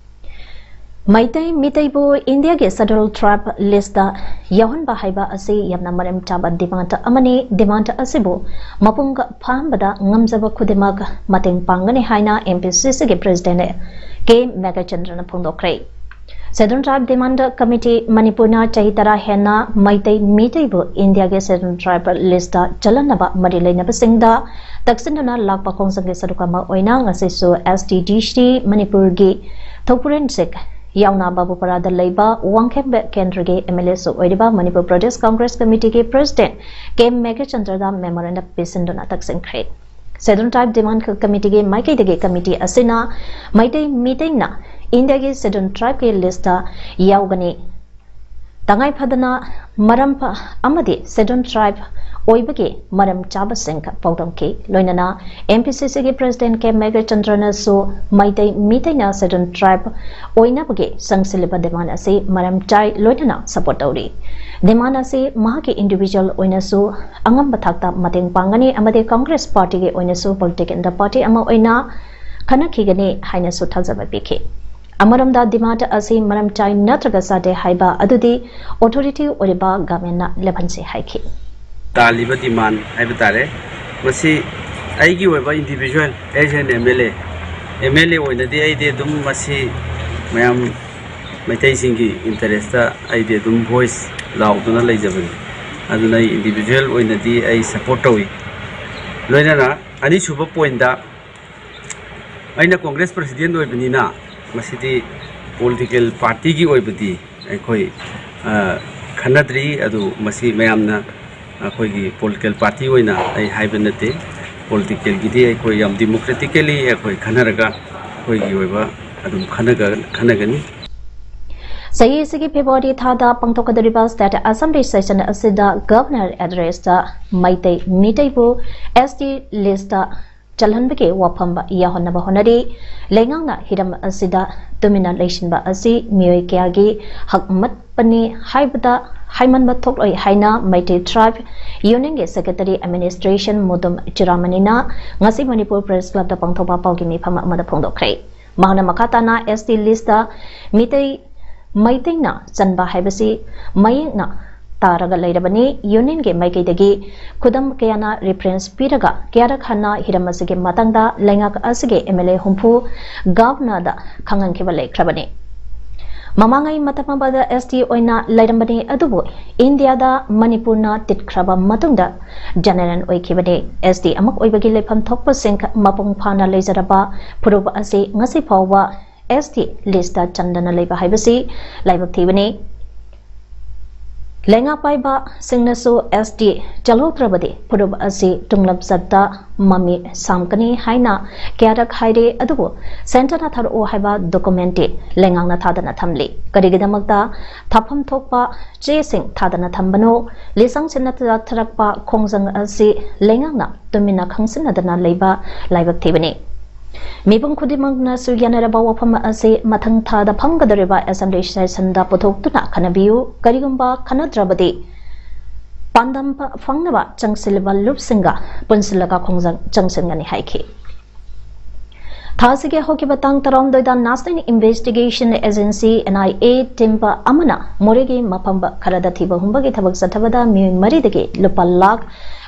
ꯃꯩꯇꯩ ꯃꯤꯇꯩꯕꯨ ꯏꯟꯗꯤꯌꯥꯒꯤ ꯁꯦꯗ꯭ꯌꯨꯜ ꯇ꯭ꯔꯥꯏꯕ ꯂꯤꯁꯇ ꯌꯥꯎꯍꯟꯕ ꯍꯥꯏꯕ ꯑꯁꯤ ꯌꯥꯝꯅ ꯃꯔꯝ ꯆꯥꯕ ꯗꯤꯃꯥꯟꯗ ꯑꯃꯅꯤ꯫ ꯗꯤꯃꯥꯟꯗ ꯑꯁꯤꯕꯨ ꯃꯄꯨꯡ ꯐꯥꯍꯟꯕꯗ ꯉꯝꯖꯕ ꯈꯨꯗꯤꯡꯃꯛ ꯃꯇꯦꯡ ꯄꯥꯡꯒꯅꯤ ꯍꯥꯏꯅ ꯑꯦꯝ ꯄꯤ ꯁꯤ ꯁꯤꯒꯤ ꯄ꯭ꯔꯦꯁꯤꯗꯦꯟꯠ ꯀꯦ ꯃꯦꯘꯆꯟꯗ꯭ꯔꯅ ꯐꯣꯡꯗꯣꯛꯈ꯭ꯔꯦ꯫ ꯁꯦꯗ꯭ꯌꯨꯜ ꯇ꯭ꯔꯥꯏꯕ ꯗꯤꯃꯥꯟꯗ ꯀꯃꯤꯇꯤ ꯃꯅꯤꯄꯨꯔꯅ ꯆꯍꯤ ꯇꯔꯥ ꯍꯦꯟꯅ ꯃꯩꯇꯩ ꯃꯤꯇꯩꯕꯨ ꯏꯟꯗꯤꯌꯥꯒꯤ ꯁꯦꯗ꯭ꯌꯨꯜ ꯇ꯭ꯔꯥꯏꯕ ꯂꯤꯁꯇ ꯆꯜꯍꯟꯅꯕ ꯃꯔꯤ ꯂꯩꯅꯕꯁꯤꯡꯗ ꯇꯛꯁꯤꯟꯗꯨꯅ ꯂꯥꯛꯄ ꯈꯣꯡꯖꯪꯒꯤ ꯁꯔꯨꯛ ꯑꯃ ꯑꯣꯏꯅ ꯉꯁꯤꯁꯨ ꯑꯦꯁ ꯇꯤ ꯗꯤ ꯁꯤ ꯃꯅꯤꯄꯨꯔꯒꯤ ꯊꯧꯄꯨꯔꯦꯟ ꯁꯤꯛ ꯌꯥꯎꯅ ꯕꯥꯕꯨꯄꯥꯔꯥꯗ ꯂꯩꯕ ꯋꯥꯡꯈꯦꯝꯕ ꯀꯦꯟꯗ꯭ꯔꯒꯤ ꯑꯦꯝ ꯑꯦꯜ ꯑꯦꯁꯨ ꯑꯣꯏꯔꯤꯕ ꯃꯅꯤꯄꯨꯔ ꯄ꯭ꯔꯗꯦꯁ ꯀꯪꯒ꯭ꯔꯦꯁ ꯀꯃꯤꯇꯤꯒꯤ ꯄ꯭ꯔꯦꯁꯤꯗꯦꯟꯠ ꯀꯦ ꯃꯦꯘꯆꯟꯗ꯭ꯔꯗ ꯃꯦꯃꯣꯔꯦꯟꯗꯝ ꯄꯤꯁꯤꯟꯗꯨꯅ ꯇꯛꯁꯤꯟꯈ꯭ꯔꯦ꯫ ꯁꯦꯗ꯭ꯌꯨꯜ ꯇ꯭ꯔꯥꯏꯕ ꯗꯤꯃꯥꯟꯗ ꯀꯃꯤꯇꯤꯒꯤ ꯃꯥꯏꯀꯩꯗꯒꯤ ꯀꯃꯤꯇꯤ ꯑꯁꯤꯅ ꯃꯩꯇꯩ ꯃꯤꯇꯩꯅ ꯏꯟꯗꯤꯌꯥꯒꯤ ꯁꯦꯗ꯭ꯌꯨꯜ ꯇ꯭ꯔꯥꯏꯕꯀꯤ ꯂꯤꯁꯇ ꯌꯥꯎꯒꯅꯤ꯫ ꯇꯉꯥꯏ ꯐꯗꯅ ꯃꯔꯝ ꯐ-, ꯑꯃꯗꯤ ꯁꯦꯗ꯭ꯌꯨꯜ ꯇ꯭ꯔꯥꯏꯕ ꯑꯣꯏꯕꯒꯤ ꯃꯔꯝ ꯆꯥꯕꯁꯤꯡ ꯄꯥꯎꯗꯝꯈꯤ꯫ ꯂꯣꯏꯅꯅ ꯑꯦꯝ ꯄꯤ ꯁꯤ ꯁꯤꯒꯤ ꯄ꯭ꯔꯦꯁꯤꯗꯦꯟꯠ ꯀꯦ ꯃꯦꯘꯆꯟꯗ꯭ꯔꯅꯁꯨ ꯃꯩꯇꯩ ꯃꯤꯇꯩꯅ ꯁꯦꯗ꯭ꯌꯨꯜ ꯇ꯭ꯔꯥꯏꯕ ꯑꯣꯏꯅꯕꯒꯤ ꯆꯪꯁꯤꯜꯂꯤꯕ ꯗꯤꯃꯥꯟ ꯑꯁꯤ ꯃꯔꯝ ꯆꯥꯏ, ꯂꯣꯏꯅꯅ ꯁꯄꯣꯔꯠ ꯇꯧꯔꯤ꯫ ꯗꯤꯃꯥꯟ ꯑꯁꯤ ꯃꯍꯥꯛꯀꯤ ꯏꯟꯗꯤꯚꯤꯖꯨꯋꯦꯜ ꯑꯣꯏꯅꯁꯨ ꯑꯉꯝꯕ ꯊꯥꯛꯇ ꯃꯇꯦꯡ ꯄꯥꯡꯒꯅꯤ ꯑꯃꯗꯤ ꯀꯪꯒ꯭ꯔꯦꯁ ꯄꯥꯔꯇꯤꯒꯤ ꯑꯣꯏꯅꯁꯨ ꯄꯣꯂꯤꯇꯤꯀꯦꯜ ꯄꯥꯔꯇꯤ ꯑꯃ ꯑꯣꯏꯅ ꯈꯟꯅꯈꯤꯒꯅꯤ ꯍꯥꯏꯅꯁꯨ ꯊꯥꯖꯕ ꯄꯤꯈꯤ꯫ ꯑꯃꯔꯣꯝꯗ ꯗꯤꯃꯥꯟꯗ ꯑꯁꯤ ꯃꯔꯝ ꯆꯥꯏ ꯅꯠꯇ꯭ꯔꯒ ꯆꯥꯗꯦ ꯍꯥꯏꯕ ꯑꯗꯨꯗꯤ ꯑꯣꯊꯣꯔꯤꯇꯤ ꯑꯣꯏꯔꯤꯕ ꯒꯚꯔꯟꯃꯦꯟꯠꯅ ꯂꯦꯞꯍꯟꯁꯤ ꯍꯥꯏꯈꯤ꯫ ꯇꯥꯜꯂꯤꯕ ꯗꯤꯃꯥꯟ ꯍꯥꯏꯕ ꯇꯥꯔꯦ, ꯃꯁꯤ ꯑꯩꯒꯤ ꯑꯣꯏꯕ individual as an M L A, M L A ꯑꯣꯏꯅꯗꯤ ꯑꯩꯗꯤ ꯑꯗꯨꯝ ꯃꯁꯤ ꯃꯌꯥꯝ ꯃꯩꯇꯩꯁꯤꯡꯒꯤ interest ꯑꯩꯗꯤ ꯑꯗꯨꯝ voice ꯂꯥꯎꯗꯨꯅ ꯂꯩꯖꯕꯅꯤ꯫ ꯑꯗꯨꯅ ꯑꯩ individual ꯑꯣꯏꯅꯗꯤ ꯑꯩ support ꯇꯧꯏ꯫ ꯂꯣꯏꯅꯅ ꯑꯅꯤꯁꯨꯕ point, ꯑꯩꯅ Congress president ꯑꯣꯏꯕꯅꯤꯅ ꯃꯁꯤꯗꯤ political partyꯒꯤ ꯑꯣꯏꯕꯗꯤ ꯑꯩꯈꯣꯏ, ꯑ, ꯈꯟꯅꯗ꯭ꯔꯤ꯫ ꯑꯗꯨ ꯃꯁꯤ ꯃꯌꯥꯝꯅ ꯑꯩꯈꯣꯏꯒꯤ political party ꯑꯣꯏꯅ ꯑꯩ ꯍꯥꯏꯕ ꯅꯠꯇꯦ꯫ Politicalꯒꯤꯗꯤ ꯑꯩꯈꯣꯏ ꯌꯥꯝ democratically ꯑꯩꯈꯣꯏ ꯈꯟꯅꯔꯒ ꯑꯩꯈꯣꯏꯒꯤ ꯑꯣꯏꯕ ꯑꯗꯨꯝ ꯈꯟꯅꯒ-, ꯈꯟꯅꯒꯅꯤ꯫ ꯆꯍꯤ ꯑꯁꯤꯒꯤ February ꯊꯥꯗ ꯄꯥꯡꯊꯣꯛꯀꯗꯧꯔꯤꯕ State Assembly session ꯑꯁꯤꯗ Governor addressꯇ ꯃꯩꯇꯩ ꯃꯤꯇꯩꯕꯨ S T listꯇ ꯆꯜꯍꯟꯕꯒꯤ ꯋꯥꯐꯝ ꯌꯥꯎꯍꯟꯅꯕ ꯍꯣꯠꯅꯔꯤ꯫ ꯂꯩꯉꯥꯛꯅ ꯍꯤꯔꯝ ꯑꯁꯤꯗ ꯇꯨꯃꯤꯟꯅ ꯂꯩꯁꯤꯟꯕ ꯑꯁꯤ ꯃꯤꯑꯣꯏ ꯀꯌꯥꯒꯤ ꯍꯛ ꯃꯠꯄꯅꯤ ꯍꯥꯏꯕꯗ ꯍꯥꯏꯃꯟꯕ ꯊꯣꯛꯂꯣꯏ ꯍꯥꯏꯅ ꯃꯩꯇꯩ Tribe Unionꯒꯤ Secretary Administration ꯃꯨꯗꯨꯝ ꯆꯤꯔꯥꯃꯅꯤꯅ ꯉꯁꯤ ꯃꯅꯤꯄꯨꯔ Press Clubꯇ ꯄꯥꯡꯊꯣꯛꯄ ꯄꯥꯎꯒꯤ ꯃꯤꯐꯝ ꯑꯃꯗ ꯐꯣꯡꯗꯣꯛꯈ꯭ꯔꯦ꯫ ꯃꯍꯥꯛꯅ ꯃꯈꯥ ꯇꯥꯅ S T listꯇ ꯃꯤꯇꯩ, ꯃꯩꯇꯩꯅ ꯆꯟꯕ ꯍꯥꯏꯕꯁꯤ ꯃꯌꯦꯛꯅ ꯇꯥꯔꯒ ꯂꯩꯔꯕꯅꯤ꯫ Unionꯒꯤ ꯃꯥꯏꯀꯩꯗꯒꯤ ꯈꯨꯗꯝ ꯀꯌꯥꯅ reference ꯄꯤꯔꯒ ꯀꯌꯥꯔꯛ ꯍꯟꯅ ꯍꯤꯔꯝ ꯑꯁꯤꯒꯤ ꯃꯇꯥꯡꯗ ꯂꯩꯉꯥꯛ ꯑꯁꯤꯒꯤ M L A ꯍꯨꯝꯐꯨ Governorꯗ ꯈꯪꯍꯟꯈꯤꯕ ꯂꯩꯈ꯭ꯔꯕꯅꯤ꯫ ꯃꯃꯥꯡꯉꯩ ꯃꯇꯝ ꯑꯃꯗ S T ꯑꯣꯏꯅ ꯂꯩꯔꯝꯕꯅꯤ, ꯑꯗꯨꯕꯨ ꯏꯟꯗꯤꯌꯥꯗ ꯃꯅꯤꯄꯨꯔꯅ ꯇꯤꯠꯈ꯭ꯔꯕ ꯃꯇꯨꯡꯗ General ꯑꯣꯏꯈꯤꯕꯅꯤ꯫ S T ꯑꯃ ꯑꯣꯏꯕꯒꯤ ꯂꯩꯐꯝ ꯊꯣꯛꯄꯁꯤꯡ ꯃꯄꯨꯡ ꯐꯥꯅ ꯂꯩꯖꯔꯕ ꯐꯨꯔꯨꯞ ꯑꯁꯤ ꯉꯁꯤ ꯐꯥꯎꯕ S T listꯇ ꯆꯟꯗꯅ ꯂꯩꯕ ꯍꯥꯏꯕꯁꯤ ꯂꯥꯏꯕꯛ ꯊꯤꯕꯅꯤ꯫ ꯂꯩꯉꯥꯛ ꯄꯥꯏꯕꯁꯤꯡꯅꯁꯨ S T ꯆꯜꯍꯧꯗ꯭ꯔꯕꯗꯤ ꯐꯨꯔꯨꯞ ꯑꯁꯤ ꯇꯨꯡꯂꯝꯆꯠꯇ ꯃꯃꯤ ꯁꯥꯝꯒꯅꯤ ꯍꯥꯏꯅ ꯀꯌꯥꯔꯛ ꯍꯥꯏꯔꯦ, ꯑꯗꯨꯕꯨ Centreꯅ ꯊꯥꯔꯛꯎ ꯍꯥꯏꯕ documentꯇꯤ ꯂꯩꯉꯥꯛꯅ ꯊꯥꯗꯅ ꯊꯝꯂꯤ꯫ ꯀꯔꯤꯒꯤꯗꯃꯛꯇ ꯊꯥꯐꯝ ꯊꯣꯛꯄ ꯆꯦꯁꯤꯡ ꯊꯥꯗꯅ ꯊꯝꯕꯅꯣ? ꯂꯤꯆꯪꯁꯤꯟꯅ ꯆꯠꯊꯔꯛꯄ ꯈꯣꯡꯖꯪ ꯑꯁꯤ ꯂꯩꯉꯥꯛꯅ ꯇꯨꯃꯤꯟꯅ ꯈꯪꯖꯤꯟꯅꯗꯅ ꯂꯩꯕ ꯂꯥꯏꯕꯛ ꯊꯤꯕꯅꯤ꯫ ꯃꯤꯄꯨꯝ ꯈꯨꯗꯤꯡꯃꯛꯅꯁꯨ ꯌꯥꯅꯔꯕ ꯋꯥꯐꯝ ꯑꯁꯤ ꯃꯊꯪ ꯊꯥꯗ ꯐꯝꯒꯗꯧꯔꯤꯕ Assembly sessionꯗ ꯄꯨꯊꯣꯛꯇꯨꯅ ꯈꯟꯅꯕꯤꯌꯨ꯫ ꯀꯔꯤꯒꯨꯝꯕ ꯈꯟꯅꯗ꯭ꯔꯕꯗꯤ ꯄꯥꯟꯗꯝ ꯐ-, ꯐꯪꯅꯕ ꯆꯪꯁꯤꯜꯂꯤꯕ ꯂꯨꯞꯁꯤꯡꯒ ꯄꯨꯟꯁꯤꯜꯂꯒ ꯈꯣꯡꯖꯪ ꯆꯪꯁꯤꯟꯒꯅꯤ ꯍꯥꯏꯈꯤ꯫ ꯊꯥ ꯑꯁꯤꯒꯤ ꯍꯧꯈꯤꯕ ꯇꯥꯡ ꯇꯔꯥꯍꯨꯝꯗꯣꯏꯗ National Investigation Agency, N I A, team ꯑꯃꯅ ꯃꯣꯔꯦꯒꯤ ꯃꯐꯝ ꯈꯔꯗ ꯊꯤꯕ ꯍꯨꯝꯕꯒꯤ ꯊꯕꯛ ꯆꯠꯊꯕꯗ ꯃꯤꯑꯣꯏ ꯃꯔꯤꯗꯒꯤ ꯂꯨꯄꯥ ꯂꯥꯈ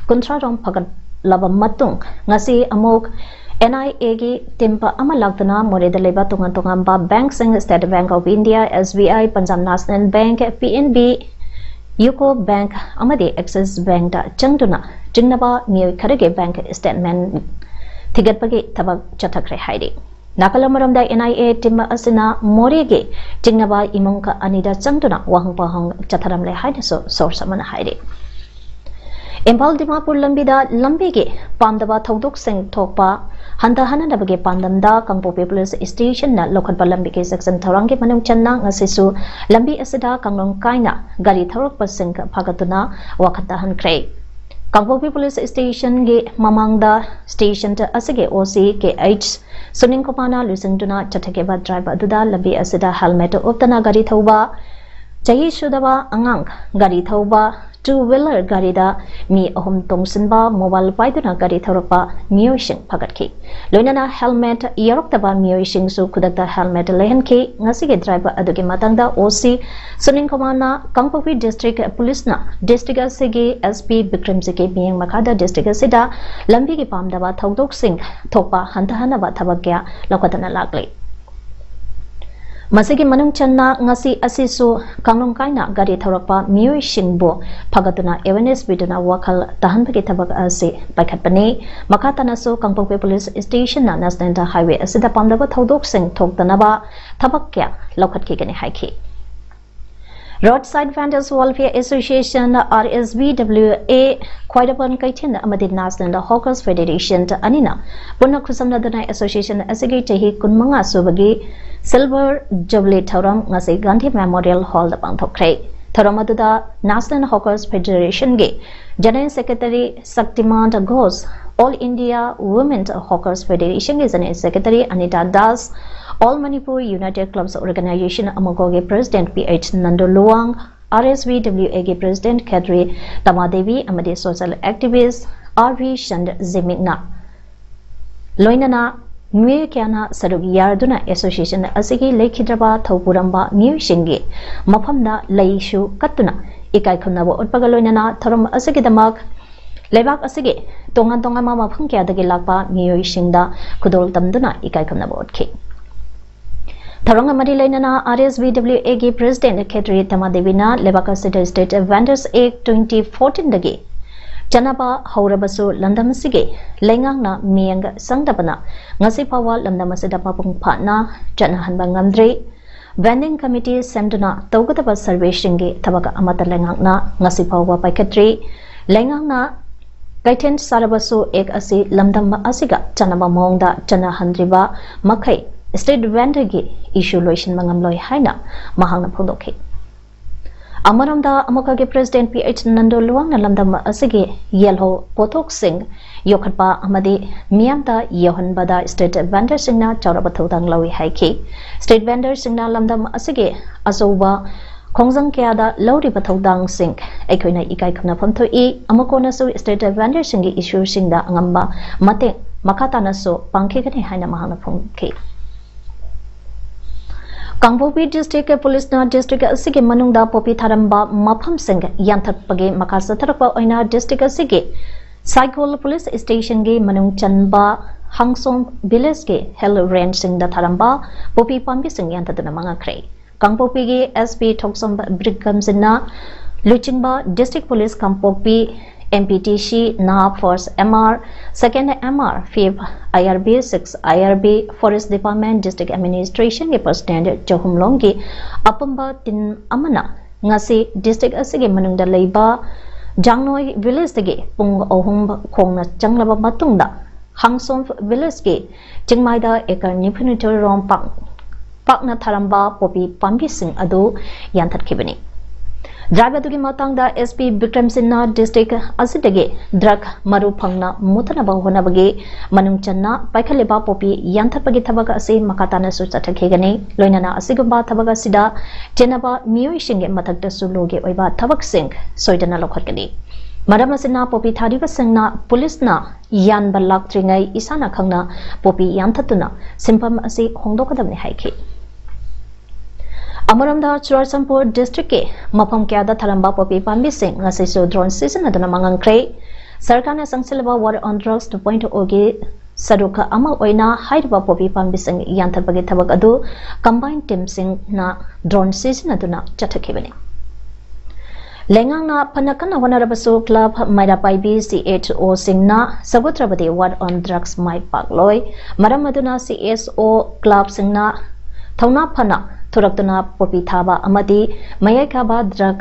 ꯀꯨꯟꯊ꯭ꯔꯥ ꯔꯣꯝ ꯐꯒꯠ-, ꯂꯕ ꯃꯇꯨꯡ, ꯉꯁꯤ ꯑꯃꯨꯛ N I A ꯒꯤ team ꯑꯃ ꯂꯥꯛꯇꯨꯅ ꯃꯣꯔꯦꯗ ꯂꯩꯕ ꯇꯣꯉꯥꯟ ꯇꯣꯉꯥꯟꯕ bank ꯁꯤꯡ, State Bank of India, S B I, Punjab National Bank, P N B, UCO Bank ꯑꯃꯗꯤ Axis Bank ꯇ ꯆꯪꯗꯨꯅ ꯆꯤꯡꯅꯕ ꯃꯤꯑꯣꯏ ꯈꯔꯒꯤ bank statement ꯊꯤꯒꯠꯄꯒꯤ ꯊꯕꯛ ꯆꯠꯊꯈ꯭ꯔꯦ ꯍꯥꯏꯔꯤ꯫ ꯅꯥꯀꯜ ꯑꯃꯔꯣꯝꯗ, N I A team ꯑꯁꯤꯅ ꯃꯣꯔꯦꯒꯤ ꯆꯤꯡꯅꯕ ꯏꯃꯨꯡ ꯑꯅꯤꯗ ꯆꯪꯗꯨꯅ ꯋꯥꯍꯪ ꯄꯥꯎꯍꯪ ꯆꯠꯊꯔꯝꯂꯦ ꯍꯥꯏꯅꯁꯨ source ꯑꯃꯅ ꯍꯥꯏꯔꯤ꯫ ꯏꯝꯐꯥꯜ ꯗꯤꯃꯥꯄꯨꯔ ꯂꯝꯕꯤꯗ ꯂꯝꯕꯤꯒꯤ ꯄꯥꯝꯗꯕ ꯊꯧꯗꯣꯛꯁꯤꯡ ꯊꯣꯛꯄ ꯍꯟꯊꯍꯟꯅꯕꯒꯤ ꯄꯥꯟꯗꯝꯗ ꯀꯥꯡꯄꯣꯛꯄꯤ police station ꯅ ꯂꯧꯈꯠꯄ ꯂꯝꯕꯤꯒꯤ ꯆꯦꯛꯁꯤꯟ ꯊꯧꯔꯥꯡꯒꯤ ꯃꯅꯨꯡ ꯆꯟꯅ ꯉꯁꯤꯁꯨ ꯂꯝꯕꯤ ꯑꯁꯤꯗ ꯀꯥꯡꯂꯣꯟ ꯀꯥꯏꯅ ꯒꯥꯔꯤ ꯊꯧꯔꯛꯄꯁꯤꯡ ꯐꯥꯒꯠꯇꯨꯅ ꯋꯥꯈꯜ ꯇꯥꯍꯟꯈ꯭ꯔꯦ꯫ ꯀꯥꯡꯄꯣꯛꯄꯤ police station ꯒꯤ ꯃꯃꯥꯡꯗ station ꯑꯁꯤꯒꯤ O C K H Sunil ꯀꯨꯃꯥꯔꯅ ꯂꯨꯆꯤꯡꯗꯨꯅ ꯆꯠꯊꯈꯤꯕ driver ꯑꯗꯨꯗ ꯂꯝꯕꯤ ꯑꯁꯤꯗ helmet ꯎꯞꯇꯅ ꯒꯥꯔꯤ ꯊꯧꯕ, ꯆꯍꯤ ꯁꯨꯗꯕ ꯑꯉꯥꯡ ꯒꯥꯔꯤ ꯊꯧꯕ, two wheeler ꯒꯥꯔꯤꯗ ꯃꯤ ꯑꯍꯨꯝ ꯇꯣꯡꯁꯤꯟꯕ, mobile ꯄꯥꯏꯗꯨꯅ ꯒꯥꯔꯤ ꯊꯧꯔꯛꯄ ꯃꯤꯑꯣꯏꯁꯤꯡ ꯐꯒꯠꯈꯤ꯫ ꯂꯣꯏꯅꯅ helmet ꯌꯥꯎꯔꯛꯇꯕ ꯃꯤꯑꯣꯏꯁꯤꯡꯁꯨ ꯈꯨꯗꯛꯇ helmet ꯂꯩꯍꯟꯈꯤ꯫ ꯉꯁꯤꯒꯤ driver ꯑꯗꯨꯒꯤ ꯃꯇꯥꯡꯗ O C ꯁꯨꯅꯤꯜ ꯀꯨꯃꯥꯔꯅ ꯀꯥꯡꯄꯣꯛꯄꯤ district police ꯅ district ꯑꯁꯤꯒꯤ S P ꯕꯤꯀ꯭ꯔꯝꯖꯤꯠꯀꯤ ꯃꯤꯠꯌꯦꯡ ꯃꯈꯥꯗ district ꯑꯁꯤꯗ ꯂꯝꯕꯤꯒꯤ ꯄꯥꯝꯗꯕ ꯊꯧꯗꯣꯛꯁꯤꯡ ꯊꯣꯛꯄ ꯍꯟꯊꯍꯟꯅꯕ ꯊꯕꯛ ꯀꯌꯥ ꯂꯧꯈꯠꯇꯨꯅ ꯂꯥꯛꯂꯤ꯫ ꯃꯁꯤꯒꯤ ꯃꯅꯨꯡ ꯆꯟꯅ ꯉꯁꯤ ꯑꯁꯤꯁꯨ ꯀꯥꯡꯂꯣꯟ ꯀꯥꯏꯅ ꯒꯥꯔꯤ ꯊꯧꯔꯛꯄ ꯃꯤꯑꯣꯏꯁꯤꯡꯕꯨ ꯐꯒꯠꯇꯨꯅ awareness ꯄꯤꯗꯨꯅ ꯋꯥꯈꯜ ꯇꯥꯍꯟꯕꯒꯤ ꯊꯕꯛ ꯑꯁꯤ ꯄꯥꯏꯈꯠꯄꯅꯤ꯫ ꯃꯈꯥ ꯇꯥꯅꯁꯨ ꯀꯥꯡꯄꯣꯛꯄꯤ police station ꯅ national highway ꯑꯁꯤꯗ ꯄꯥꯝꯗꯕ ꯊꯧꯗꯣꯛꯁꯤꯡ ꯊꯣꯛꯇꯅꯕ ꯊꯕꯛ ꯀꯌꯥ ꯂꯧꯈꯠꯈꯤꯒꯅꯤ ꯍꯥꯏꯈꯤ꯫ Roadside Vendors Welfare Association, R S V W A, ꯈ꯭ꯋꯥꯏꯔꯥꯛꯄꯝ ꯀꯩꯊꯦꯜ ꯑꯃꯗꯤ National Hawkers Federation ꯑꯅꯤꯅ ꯄꯨꯟꯅ ꯈꯨꯠꯁꯝꯅꯗꯨꯅ association ꯑꯁꯤꯒꯤ ꯆꯍꯤ ꯀꯨꯟꯃꯉꯥ ꯁꯨꯕꯒꯤ silver jubilee ꯊꯧꯔꯝ ꯉꯁꯤ ꯒꯥꯟꯙꯤ Memorial Hall ꯗ ꯄꯥꯡꯊꯣꯛꯈ꯭ꯔꯦ꯫ ꯊꯧꯔꯝ ꯑꯗꯨꯗ National Hawkers Federation ꯒꯤ General Secretary Shaktiman Ghosh, All India Women Hawkers Federation ꯒꯤ General Secretary Anita Das, All Manipur United Clubs Organization, ꯑꯃꯀꯣꯒꯤ President P H Nandu Luwang, R S V W A ꯒꯤ President Khetri Tamadevi ꯑꯃꯗꯤ social activist R V Shanzimik ꯅ ꯂꯣꯏꯅꯅ ꯃꯤꯑꯣꯏ ꯀꯌꯥꯅ ꯁꯔꯨꯛ ꯌꯥꯗꯨꯅ association ꯑꯁꯤꯒꯤ ꯂꯩꯈꯤꯗ꯭ꯔꯕ ꯊꯧꯄꯨꯔꯝꯕ ꯃꯤꯑꯣꯏꯁꯤꯡꯒꯤ ꯃꯐꯝꯗ ꯂꯩꯁꯨ ꯀꯠꯇꯨꯅ ꯏꯀꯥꯏ ꯈꯨꯝꯅꯕ ꯎꯠꯄꯒ ꯂꯣꯏꯅꯅ ꯊꯧꯔꯝ ꯑꯁꯤꯒꯤꯗꯃꯛ ꯂꯩꯕꯥꯛ ꯑꯁꯤꯒꯤ ꯇꯣꯉꯥꯟ ꯇꯣꯉꯥꯟꯕ ꯃꯐꯝ ꯀꯌꯥꯗꯒꯤ ꯂꯥꯛꯄ ꯃꯤꯑꯣꯏꯁꯤꯡꯗ ꯈꯨꯗꯣꯜ ꯇꯝꯗꯨꯅ ꯏꯀꯥꯏ ꯈꯨꯝꯅꯕ ꯎꯠꯈꯤ꯫ ꯊꯧꯔꯝꯒ ꯃꯔꯤ ꯂꯩꯅꯅ R S V W A ꯒꯤ President Khetri Tamadevi ꯅ ꯂꯩꯕꯥꯛ ꯑꯁꯤꯗ State Vendors Act twenty fourteen ꯗꯒꯤ ꯆꯠꯅꯕ ꯍꯧꯔꯕꯁꯨ ꯂꯝꯗꯝ ꯑꯁꯤꯒꯤ ꯂꯩꯉꯥꯛꯅ ꯃꯤꯠꯌꯦꯡ ꯆꯪꯗꯕꯅ ꯉꯁꯤ ꯐꯥꯎꯕ ꯂꯝꯗꯝ ꯑꯁꯤꯗ ꯃꯄꯨꯡ ꯐꯥꯅ ꯆꯠꯅꯍꯟꯕ ꯉꯝꯗ꯭ꯔꯤ꯫ Vending Committee ꯁꯦꯝꯗꯨꯅ ꯇꯧꯒꯗꯕ survey ꯁꯤꯡꯒꯤ ꯊꯕꯛ ꯑꯃꯠꯇ ꯂꯩꯉꯥꯛꯅ ꯉꯁꯤ ꯐꯥꯎꯕ ꯄꯥꯏꯈꯠꯇ꯭ꯔꯤ꯫ ꯂꯩꯉꯥꯛꯅ ꯀꯩꯊꯦꯜ ꯆꯥꯔꯕꯁꯨ Act ꯑꯁꯤ ꯂꯝꯗꯝ ꯑꯁꯤꯒ ꯆꯥꯟꯅꯕ ꯃꯑꯣꯡꯗ ꯆꯠꯅꯍꯟꯗ꯭ꯔꯤꯕ ꯃꯈꯩ State Vendor ꯒꯤ issue ꯂꯣꯏꯁꯤꯟꯕ ꯉꯝꯂꯣꯏ ꯍꯥꯏꯅ ꯃꯍꯥꯛꯅ ꯐꯣꯡꯗꯣꯛꯈꯤ꯫ ꯑꯃꯔꯣꯝꯗ ꯑꯃꯨꯛꯀꯒꯤ President P H Nandu Luwang ꯅ ꯂꯝꯗꯝ ꯑꯁꯤꯒꯤ ꯌꯦꯜꯍꯧ ꯄꯣꯠꯊꯣꯛꯁꯤꯡ ꯌꯣꯛꯈꯠꯄ ꯑꯃꯗꯤ ꯃꯤꯌꯥꯝꯗ ꯌꯧꯍꯟꯕꯗ State Vendor ꯁꯤꯡꯅ ꯆꯥꯎꯔꯕ ꯊꯧꯗꯥꯡ ꯂꯧꯏ ꯍꯥꯏꯈꯤ꯫ State Vendor ꯁꯤꯡꯅ ꯂꯝꯗꯝ ꯑꯁꯤꯒꯤ ꯑꯆꯧꯕ ꯈꯣꯡꯖꯪ ꯀꯌꯥꯗ ꯂꯧꯔꯤꯕ ꯊꯧꯗꯥꯡꯁꯤꯡ ꯑꯩꯈꯣꯏꯅ ꯏꯀꯥꯏ ꯈꯨꯝꯅꯐꯝ ꯊꯣꯛꯏ꯫ ꯑꯃꯨꯛ ꯀꯣꯟꯅꯁꯨ State Vendor ꯁꯤꯡꯒꯤ issue ꯁꯤꯡꯗ ꯑꯉꯝꯕ ꯃꯇꯦꯡ ꯃꯈꯥ ꯇꯥꯅꯁꯨ ꯄꯥꯡꯈꯤꯒꯅꯤ ꯍꯥꯏꯅ ꯃꯍꯥꯛꯅ ꯐꯣꯡꯈꯤ꯫ ꯀꯥꯡꯄꯣꯛꯄꯤ District Police ꯅ district ꯑꯁꯤꯒꯤ ꯃꯅꯨꯡꯗ ꯄꯣꯄꯤ ꯊꯥꯔꯝꯕ ꯃꯐꯝꯁꯤꯡ ꯌꯥꯟꯊꯠꯄꯒꯤ ꯃꯈꯥ ꯆꯠꯊꯔꯛꯄ ꯑꯣꯏꯅ district ꯑꯁꯤꯒꯤ ꯁꯥꯏꯀꯣꯜ Police Station ꯒꯤ ꯃꯅꯨꯡ ꯆꯟꯕ ꯍꯥꯡꯁꯣꯝ Village ꯀꯤ Hill Range ꯁꯤꯡꯗ ꯊꯥꯔꯝꯕ ꯄꯣꯄꯤ ꯄꯥꯝꯕꯤꯁꯤꯡ ꯌꯥꯟꯊꯠꯇꯨꯅ ꯃꯥꯡꯍꯟꯈ꯭ꯔꯦ꯫ ꯀꯥꯡꯄꯣꯛꯄꯤꯒꯤ S P ꯊꯣꯛꯆꯣꯝ ꯕꯤꯀ꯭ꯔꯝꯖꯤꯠꯅ ꯂꯨꯆꯤꯡꯕ District Police ꯀꯥꯡꯄꯣꯛꯄꯤ, M P T C, ꯅꯥ First M R, Second M R, Fifth I R B, Sixth I R B, Forest Department, District Administration ꯒꯤ personnel ꯆꯍꯨꯝ ꯂꯣꯝꯒꯤ ꯑꯄꯨꯟꯕ team ꯑꯃꯅ ꯉꯁꯤ district ꯑꯁꯤꯒꯤ ꯃꯅꯨꯡꯗ ꯂꯩꯕ ꯖꯥꯡꯅꯣꯏ Village ꯇꯒꯤ ꯄꯨꯡ ꯑꯍꯨꯝ ꯈꯣꯡꯅ ꯆꯪꯂꯕ ꯃꯇꯨꯡꯗ ꯍꯥꯡꯁꯣꯝ Village ꯀꯤ ꯆꯤꯡꯃꯥꯏꯗ acre ꯅꯤꯐꯨ ꯅꯤꯊꯣꯏ ꯔꯣꯝ ꯄꯥꯛ-, ꯄꯥꯛꯅ ꯊꯥꯔꯝꯕ ꯄꯣꯄꯤ ꯄꯥꯝꯕꯤꯁꯤꯡ ꯑꯗꯨ ꯌꯥꯟꯊꯠꯈꯤꯕꯅꯤ꯫ Drive ꯑꯗꯨꯒꯤ ꯃꯇꯥꯡꯗ S P ꯕꯤꯀ꯭ꯔꯝꯖꯤꯠꯅ district ꯑꯁꯤꯗꯒꯤ drug ꯃꯔꯨ ꯐꯪꯅ ꯃꯨꯠꯊꯅꯕ ꯍꯣꯠꯅꯕꯒꯤ ꯃꯅꯨꯡ ꯆꯟꯅ ꯄꯥꯏꯈꯠꯂꯤꯕ ꯄꯣꯄꯤ ꯌꯥꯟꯊꯠꯄꯒꯤ ꯊꯕꯛ ꯑꯁꯤ ꯃꯈꯥ ꯇꯥꯅꯁꯨ ꯆꯠꯊꯈꯤꯒꯅꯤ꯫ ꯂꯣꯏꯅꯅ ꯑꯁꯤꯒꯨꯝꯕ ꯊꯕꯛ ꯑꯁꯤꯗ ꯆꯦꯟꯅꯕ ꯃꯤꯑꯣꯏꯁꯤꯡꯒꯤ ꯃꯊꯛꯇꯁꯨ ꯂꯣꯒꯤ ꯑꯣꯏꯕ ꯊꯕꯛꯁꯤꯡ ꯁꯣꯏꯗꯅ ꯂꯧꯈꯠꯀꯅꯤ꯫ ꯃꯔꯝ ꯑꯁꯤꯅ ꯄꯣꯄꯤ ꯊꯥꯔꯤꯕꯁꯤꯡꯅ ꯄꯨꯂꯤꯁꯅ ꯌꯥꯟꯕ ꯂꯥꯛꯇ꯭ꯔꯤꯉꯩ ꯏꯁꯥꯅ ꯈꯪꯅ ꯄꯣꯄꯤ ꯌꯥꯟꯊꯠꯇꯨꯅ ꯁꯤꯟꯐꯝ ꯑꯁꯤ ꯍꯣꯡꯗꯣꯛꯀꯗꯕꯅꯤ ꯍꯥꯏꯈꯤ꯫ ꯑꯃꯔꯣꯝꯗ ꯆꯨꯔꯥꯆꯥꯟꯄꯨꯔ district ꯀꯤ ꯃꯐꯝ ꯀꯌꯥꯗ ꯊꯥꯔꯝꯕ ꯄꯣꯄꯤ ꯄꯥꯝꯕꯤꯁꯤꯡ ꯉꯁꯤꯁꯨ drone ꯁꯤꯖꯤꯟꯅꯗꯨꯅ ꯃꯥꯡꯍꯟꯈ꯭ꯔꯦ꯫ ꯁꯔꯀꯥꯔꯅ ꯆꯪꯁꯤꯜꯂꯕ War on Drugs two point O ꯒꯤ ꯁꯔꯨꯛ ꯑꯃ ꯑꯣꯏꯅ ꯍꯥꯏꯔꯤꯕ ꯄꯣꯄꯤ ꯄꯥꯝꯕꯤꯁꯤꯡ ꯌꯥꯟꯊꯠꯄꯒꯤ ꯊꯕꯛ ꯑꯗꯨ combined teamꯁꯤꯡꯅ drone ꯁꯤꯖꯤꯟꯅꯗꯨꯅ ꯆꯠꯊꯈꯤꯕꯅꯤ꯫ ꯂꯩꯉꯥꯛꯅ ꯐꯅ ꯀꯟꯅ ꯍꯣꯠꯅꯔꯕꯁꯨ club ꯃꯩꯔꯥ ꯄꯥꯏꯕꯤ C H O ꯁꯤꯡꯅ ꯁꯧꯒꯠꯇ꯭ꯔꯕꯗꯤ War on Drugs ꯃꯥꯏ ꯄꯥꯛꯂꯣꯏ꯫ ꯃꯔꯝ ꯑꯗꯨꯅ C H O clubꯁꯤꯡꯅ ꯊꯧꯅꯥ ꯐꯅ ꯊꯣꯔꯛꯇꯨꯅ ꯄꯣꯄꯤ ꯊꯥꯕ ꯑꯃꯗꯤ ꯃꯌꯥꯏ ꯀꯥꯕ drug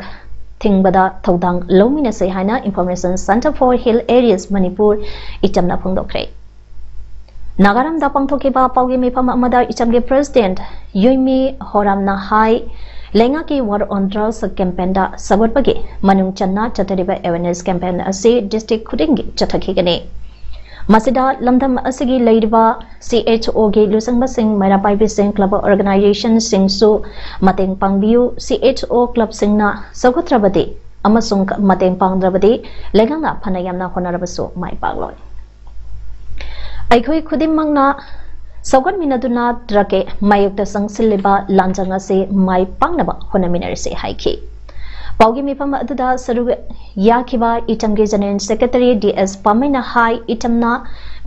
ꯊꯤꯡꯕꯗ ꯊꯧꯗꯥꯡ ꯂꯧꯃꯤꯟꯅꯁꯤ ꯍꯥꯏꯅ Information Centre for Hill Areas Manipur ꯏꯆꯝꯅ ꯐꯣꯡꯗꯣꯛꯈ꯭ꯔꯦ꯫ ꯅꯥꯒꯥꯔꯝꯗ ꯄꯥꯡꯊꯣꯛꯈꯤꯕ ꯄꯥꯎꯒꯤ ꯃꯤꯐꯝ ꯑꯃꯗ ꯏꯆꯝꯒꯤ president ꯌꯨꯏꯃꯤ ꯍꯣꯔꯥꯝꯅ ꯍꯥꯏ, ꯂꯩꯉꯥꯛꯀꯤ War on Drugs campaignꯗ ꯁꯧꯒꯠꯄꯒꯤ ꯃꯅꯨꯡ ꯆꯟꯅ ꯆꯠꯊꯔꯤꯕ awareness campaign ꯑꯁꯤ district ꯈꯨꯗꯤꯡꯒꯤ ꯆꯠꯊꯈꯤꯒꯅꯤ꯫ ꯃꯁꯤꯗ ꯂꯝꯗꯝ ꯑꯁꯤꯒꯤ ꯂꯩꯔꯤꯕ C H O ꯒꯤ ꯂꯨꯆꯤꯡꯕꯁꯤꯡ, ꯃꯩꯔꯥ ꯄꯥꯏꯕꯤꯁꯤꯡ, club organizationꯁꯤꯡꯁꯨ ꯃꯇꯦꯡ ꯄꯥꯡꯕꯤꯌꯨ꯫ C H O clubꯁꯤꯡꯅ ꯁꯧꯒꯠꯇ꯭ꯔꯕꯗꯤ ꯑꯃꯁꯨꯡ ꯃꯇꯦꯡ ꯄꯥꯡꯗ꯭ꯔꯕꯗꯤ ꯂꯩꯉꯥꯛꯅ ꯐꯅ ꯌꯥꯝꯅ ꯍꯣꯠꯅꯔꯕꯁꯨ ꯃꯥꯏ ꯄꯥꯛꯂꯣꯏ꯫ ꯑꯩꯈꯣꯏ ꯈꯨꯗꯤꯡꯃꯛꯅ ꯁꯧꯒꯠꯃꯤꯟꯅꯗꯨꯅ drugꯀꯤ ꯃꯥꯌꯣꯛꯇ ꯆꯪꯁꯤꯜꯂꯤꯕ ꯂꯥꯟꯖꯪ ꯑꯁꯤ ꯃꯥꯏ ꯄꯥꯛꯅꯕ ꯍꯣꯠꯅꯃꯤꯟꯅꯔꯁꯤ ꯍꯥꯏꯈꯤ꯫ ꯄꯥꯎꯒꯤ ꯃꯤꯐꯝ ꯑꯗꯨꯗ ꯁꯔꯨꯛ ꯌꯥꯈꯤꯕ ꯏꯆꯝꯒꯤ General Secretary D S ꯄꯥꯃꯩꯅ ꯍꯥꯏ, ꯏꯆꯝꯅ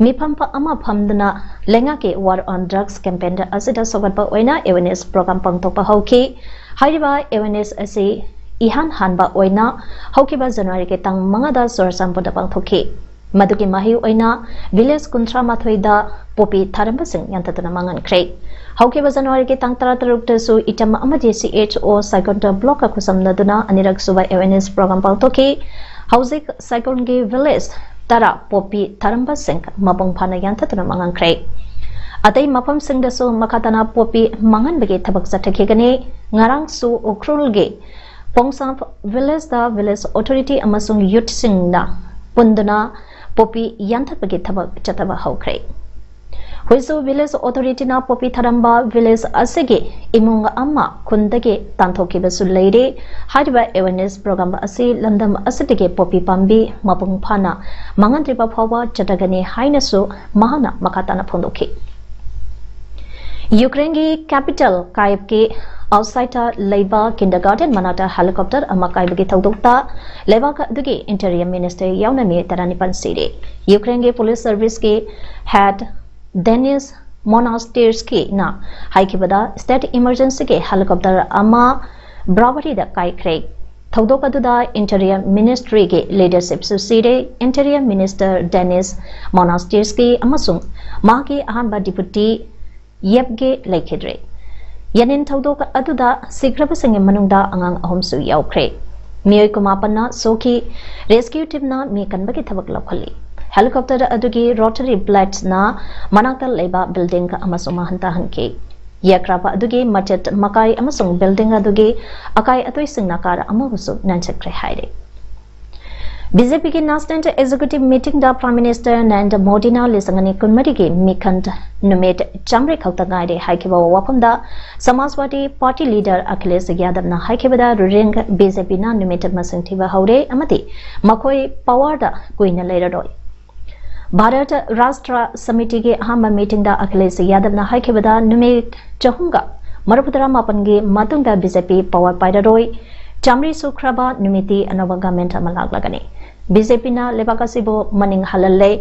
ꯃꯤꯐꯝ ꯑꯃ ꯐꯝꯗꯨꯅ ꯂꯩꯉꯥꯛꯀꯤ War on Drugs campaign ꯑꯁꯤꯗ ꯁꯧꯒꯠꯄ ꯑꯣꯏꯅ awareness program ꯄꯥꯡꯊꯣꯛꯄ ꯍꯧꯈꯤ꯫ ꯍꯥꯏꯔꯤꯕ awareness ꯑꯁꯤ ꯏꯍꯥꯟ ꯍꯥꯟꯕ ꯑꯣꯏꯅ ꯍꯧꯈꯤꯕ Januaryꯒꯤ ꯇꯥꯡ ꯃꯉꯥꯗ ꯆꯨꯔꯆꯥꯟꯄꯨꯔꯗ ꯄꯥꯡꯊꯣꯛꯈꯤ꯫ ꯃꯗꯨꯒꯤ ꯃꯍꯩ ꯑꯣꯏꯅ village ꯀꯨꯟꯊ꯭ꯔꯥ ꯃꯥꯊꯣꯏꯗ ꯄꯣꯄꯤ ꯊꯥꯔꯝꯕꯁꯤꯡ ꯌꯥꯟꯊꯠꯇꯨꯅ ꯃꯥꯡꯍꯟꯈ꯭ꯔꯦ꯫ ꯍꯧꯈꯤꯕ Januaryꯒꯤ ꯇꯥꯡ ꯇꯔꯥꯇꯔꯨꯛꯇꯁꯨ ꯏꯆꯝ ꯑꯃꯗꯤ C H O ꯁꯥꯏꯀꯣꯟꯇ blockꯀ ꯈꯨꯠꯁꯝꯅꯗꯨꯅ ꯑꯅꯤꯔꯛ ꯁꯨꯕ awareness program ꯄꯥꯡꯊꯣꯛꯈꯤ꯫ ꯍꯧꯖꯤꯛ ꯁꯥꯏꯀꯣꯟꯒꯤ village ꯇꯔꯥ ꯄꯣꯄꯤ ꯊꯥꯔꯝꯕꯁꯤꯡ ꯃꯄꯨꯡ ꯐꯥꯅ ꯌꯥꯟꯊꯠꯇꯨꯅ ꯃꯥꯡꯍꯟꯈ꯭ꯔꯦ꯫ ꯑꯇꯩ ꯃꯐꯝꯁꯤꯡꯗꯁꯨ ꯃꯈꯥ ꯇꯥꯅ ꯄꯣꯄꯤ ꯃꯥꯡꯍꯟꯕꯒꯤ ꯊꯕꯛ ꯆꯠꯊꯈꯤꯒꯅꯤ꯫ ꯉꯔꯥꯡꯁꯨ ꯎꯈ꯭ꯔꯨꯜꯒꯤ ꯄꯣꯡꯁꯥꯝ villageꯇ village authority ꯑꯃꯁꯨꯡ youthꯁꯤꯡꯅ ꯄꯨꯟꯗꯨꯅ ꯄꯣꯄꯤ ꯌꯥꯟꯊꯠꯄꯒꯤ ꯊꯕꯛ ꯆꯠꯊꯕ ꯍꯧꯈ꯭ꯔꯦ꯫ ꯍꯨꯏꯁꯨ village authorityꯅ ꯄꯣꯄꯤ ꯊꯥꯔꯝꯕ village ꯑꯁꯤꯒꯤ ꯏꯃꯨꯡ ꯑꯃ ꯈꯨꯟꯗꯒꯤ ꯇꯥꯟꯊꯣꯛꯈꯤꯕꯁꯨ ꯂꯩꯔꯦ꯫ ꯍꯥꯏꯔꯤꯕ awareness program ꯑꯁꯤ ꯂꯝꯗꯝ ꯑꯁꯤꯗꯒꯤ ꯄꯣꯄꯤ ꯄꯥꯝꯕꯤ ꯃꯄꯨꯡ ꯐꯥꯅ ꯃꯥꯡꯍꯟꯗ꯭ꯔꯤꯕ ꯐꯥꯎꯕ ꯆꯠꯊꯒꯅꯤ ꯍꯥꯏꯅꯁꯨ ꯃꯍꯥꯛꯅ ꯃꯈꯥ ꯇꯥꯅ ꯐꯣꯡꯗꯣꯛꯈꯤ꯫ ꯌꯨꯀ꯭ꯔꯦꯟꯒꯤ capital ꯀꯥꯏꯞꯀꯤ ꯑꯥꯎꯠꯁꯥꯏꯗꯇ ꯂꯩꯕ ꯀꯤꯟꯗꯔꯒꯥꯔꯇꯦꯟ ꯃꯅꯥꯛꯇ ꯍꯦꯂꯤꯀꯣꯞꯇꯔ ꯑꯃ ꯀꯥꯏꯕꯒꯤ ꯊꯧꯗꯣꯛꯇ ꯂꯩꯕꯥꯛ ꯑꯗꯨꯒꯤ ꯏꯟꯇꯤꯔꯤꯌꯝ ꯃꯤꯅꯤꯁꯇꯔ ꯌꯥꯎꯅ ꯃꯤꯑꯣꯏ ꯇꯔꯥꯅꯤꯄꯥꯟ ꯁꯤꯔꯦ꯫ ꯌꯨꯀ꯭ꯔꯦꯟꯒꯤ ꯄꯨꯂꯤꯁ ꯁꯔꯚꯤꯁꯀꯤ ꯍꯦꯗ ꯗꯦꯅꯤꯁ ꯃꯣꯅꯥꯁꯇꯤꯔꯁꯀꯤꯅ ꯍꯥꯏꯈꯤꯕꯗ, ꯁ꯭ꯇꯦꯠ ꯏꯃꯔꯖꯦꯟꯁꯤꯒꯤ ꯍꯦꯂꯤꯀꯣꯞꯇꯔ ꯑꯃ ꯕ꯭ꯔꯥꯋꯥꯔꯤꯗ ꯀꯥꯏꯈ꯭ꯔꯦ꯫ ꯊꯧꯗꯣꯛ ꯑꯗꯨꯗ ꯏꯟꯇꯤꯔꯤꯌꯝ ꯃꯤꯅꯤꯁꯇ꯭ꯔꯤꯒꯤ ꯂꯤꯗꯔꯁꯤꯞꯁꯨ ꯁꯤꯔꯦ꯫ ꯏꯟꯇꯤꯔꯤꯌꯝ ꯃꯤꯅꯤꯁꯇꯔ ꯗꯦꯅꯤꯁ ꯃꯣꯅꯥꯁꯇꯤꯔꯁꯀꯤ ꯑꯃꯁꯨꯡ ꯃꯍꯥꯛꯀꯤ ꯑꯍꯥꯟꯕ ꯗꯤꯄꯨꯇꯤ ꯌꯦꯞꯒꯦ ꯂꯩꯈꯤꯗ꯭ꯔꯦ꯫ ꯌꯦꯅꯤꯟ ꯊꯧꯗꯣꯛ ꯑꯗꯨꯗ ꯁꯤꯈ꯭ꯔꯕꯁꯤꯡꯒꯤ ꯃꯅꯨꯡꯗ ꯑꯉꯥꯡ ꯑꯍꯨꯝꯁꯨ ꯌꯥꯎꯈ꯭ꯔꯦ꯫ ꯃꯤꯑꯣꯏ ꯀꯨꯟꯃꯥꯄꯟꯅ ꯁꯣꯛꯈꯤ꯫ ꯔꯦꯁꯀ꯭ꯌꯨ ꯇꯤꯝꯅ ꯃꯤ ꯀꯟꯕꯒꯤ ꯊꯕꯛ ꯂꯧꯈꯠꯂꯤ꯫ ꯍꯦꯂꯤꯀꯣꯞꯇꯔ ꯑꯗꯨꯒꯤ ꯔꯣꯇꯔꯤ ꯕ꯭ꯂꯦꯗꯁꯅ ꯃꯅꯥꯛꯇ ꯂꯩꯕ ꯕꯤꯜꯗꯤꯡ ꯑꯃꯁꯨ ꯃꯥꯡꯍꯟ ꯇꯥꯍꯟꯈꯤ꯫ ꯌꯦꯛꯈ꯭ꯔꯕ ꯑꯗꯨꯒꯤ ꯃꯆꯦꯠ ꯃꯀꯥꯏ ꯑꯃꯁꯨꯡ ꯕꯤꯜꯗꯤꯡ ꯑꯗꯨꯒꯤ ꯑꯀꯥꯏ ꯑꯇꯣꯏꯁꯤꯡꯅ ꯀꯥꯔ ꯑꯃꯕꯨꯁꯨ ꯅꯥꯟꯊꯠꯈ꯭ꯔꯦ ꯍꯥꯏꯔꯤ꯫ ꯕꯤ ꯖꯦ ꯄꯤꯒꯤ ꯅꯦꯁꯅꯦꯜ ꯑꯦꯛꯖꯤꯀ꯭ꯌꯨꯇꯤꯚ ꯃꯤꯇꯤꯡꯗ ꯄ꯭ꯔꯥꯏꯝ ꯃꯤꯅꯤꯁꯇꯔ ꯅꯔꯦꯟꯗ꯭ꯔ ꯃꯣꯗꯤꯅ ꯂꯤꯁꯤꯡ ꯑꯅꯤ ꯀꯨꯟꯃꯔꯤꯒꯤ ꯃꯤꯈꯟ ꯅꯨꯃꯤꯠ ꯆꯥꯝꯃꯔꯤ ꯈꯛꯇ ꯉꯥꯏꯔꯦ ꯍꯥꯏꯈꯤꯕ ꯋꯥꯐꯝꯗ ꯁꯃꯥꯖꯋꯥꯗꯤ ꯄꯥꯔꯇꯤ ꯂꯤꯗꯔ ꯑꯈꯤꯂꯦꯁ ꯌꯥꯗꯕꯅ ꯍꯥꯏꯈꯤꯕꯗ ꯔꯨꯂꯤꯡ ꯕꯤ ꯖꯦ ꯄꯤꯅ ꯅꯨꯃꯤꯠ ꯃꯁꯤꯡ ꯊꯤꯕ ꯍꯧꯔꯦ ꯑꯃꯗꯤ ꯃꯈꯣꯏ ꯄꯋꯥꯔꯗ ꯀꯨꯏꯅ ꯂꯩꯔꯔꯣꯏ꯫ ꯚꯥꯔꯠ ꯔꯥꯁꯇ꯭ꯔ ꯁꯃꯤꯇꯤꯒꯤ ꯑꯍꯥꯟꯕ ꯃꯤꯇꯤꯡꯗ ꯑꯈꯤꯂꯦꯁ ꯌꯥꯗꯕꯅ ꯍꯥꯏꯈꯤꯕꯗ ꯅꯨꯃꯤꯠ ꯆꯍꯨꯝꯒ ꯃꯔꯤꯐꯨꯇꯔꯥ ꯃꯥꯄꯟꯒꯤ ꯃꯇꯨꯡꯗ ꯕꯤ ꯖꯦ ꯄꯤ ꯄꯋꯥꯔ ꯄꯥꯏꯔꯔꯣꯏ꯫ ꯆꯥꯝꯃꯔꯤ ꯁꯨꯈ꯭ꯔꯕ ꯅꯨꯃꯤꯠꯇꯤ ꯑꯅꯧꯕ ꯒꯚꯔꯟꯃꯦꯟꯠ ꯑꯃ ꯂꯥꯛꯂꯒꯅꯤ꯫ ꯕꯤ ꯖꯦ ꯄꯤꯅ ꯂꯩꯕꯥꯛ ꯑꯁꯤꯕꯨ ꯃꯅꯤꯡ ꯍꯜꯍꯜꯂꯦ꯫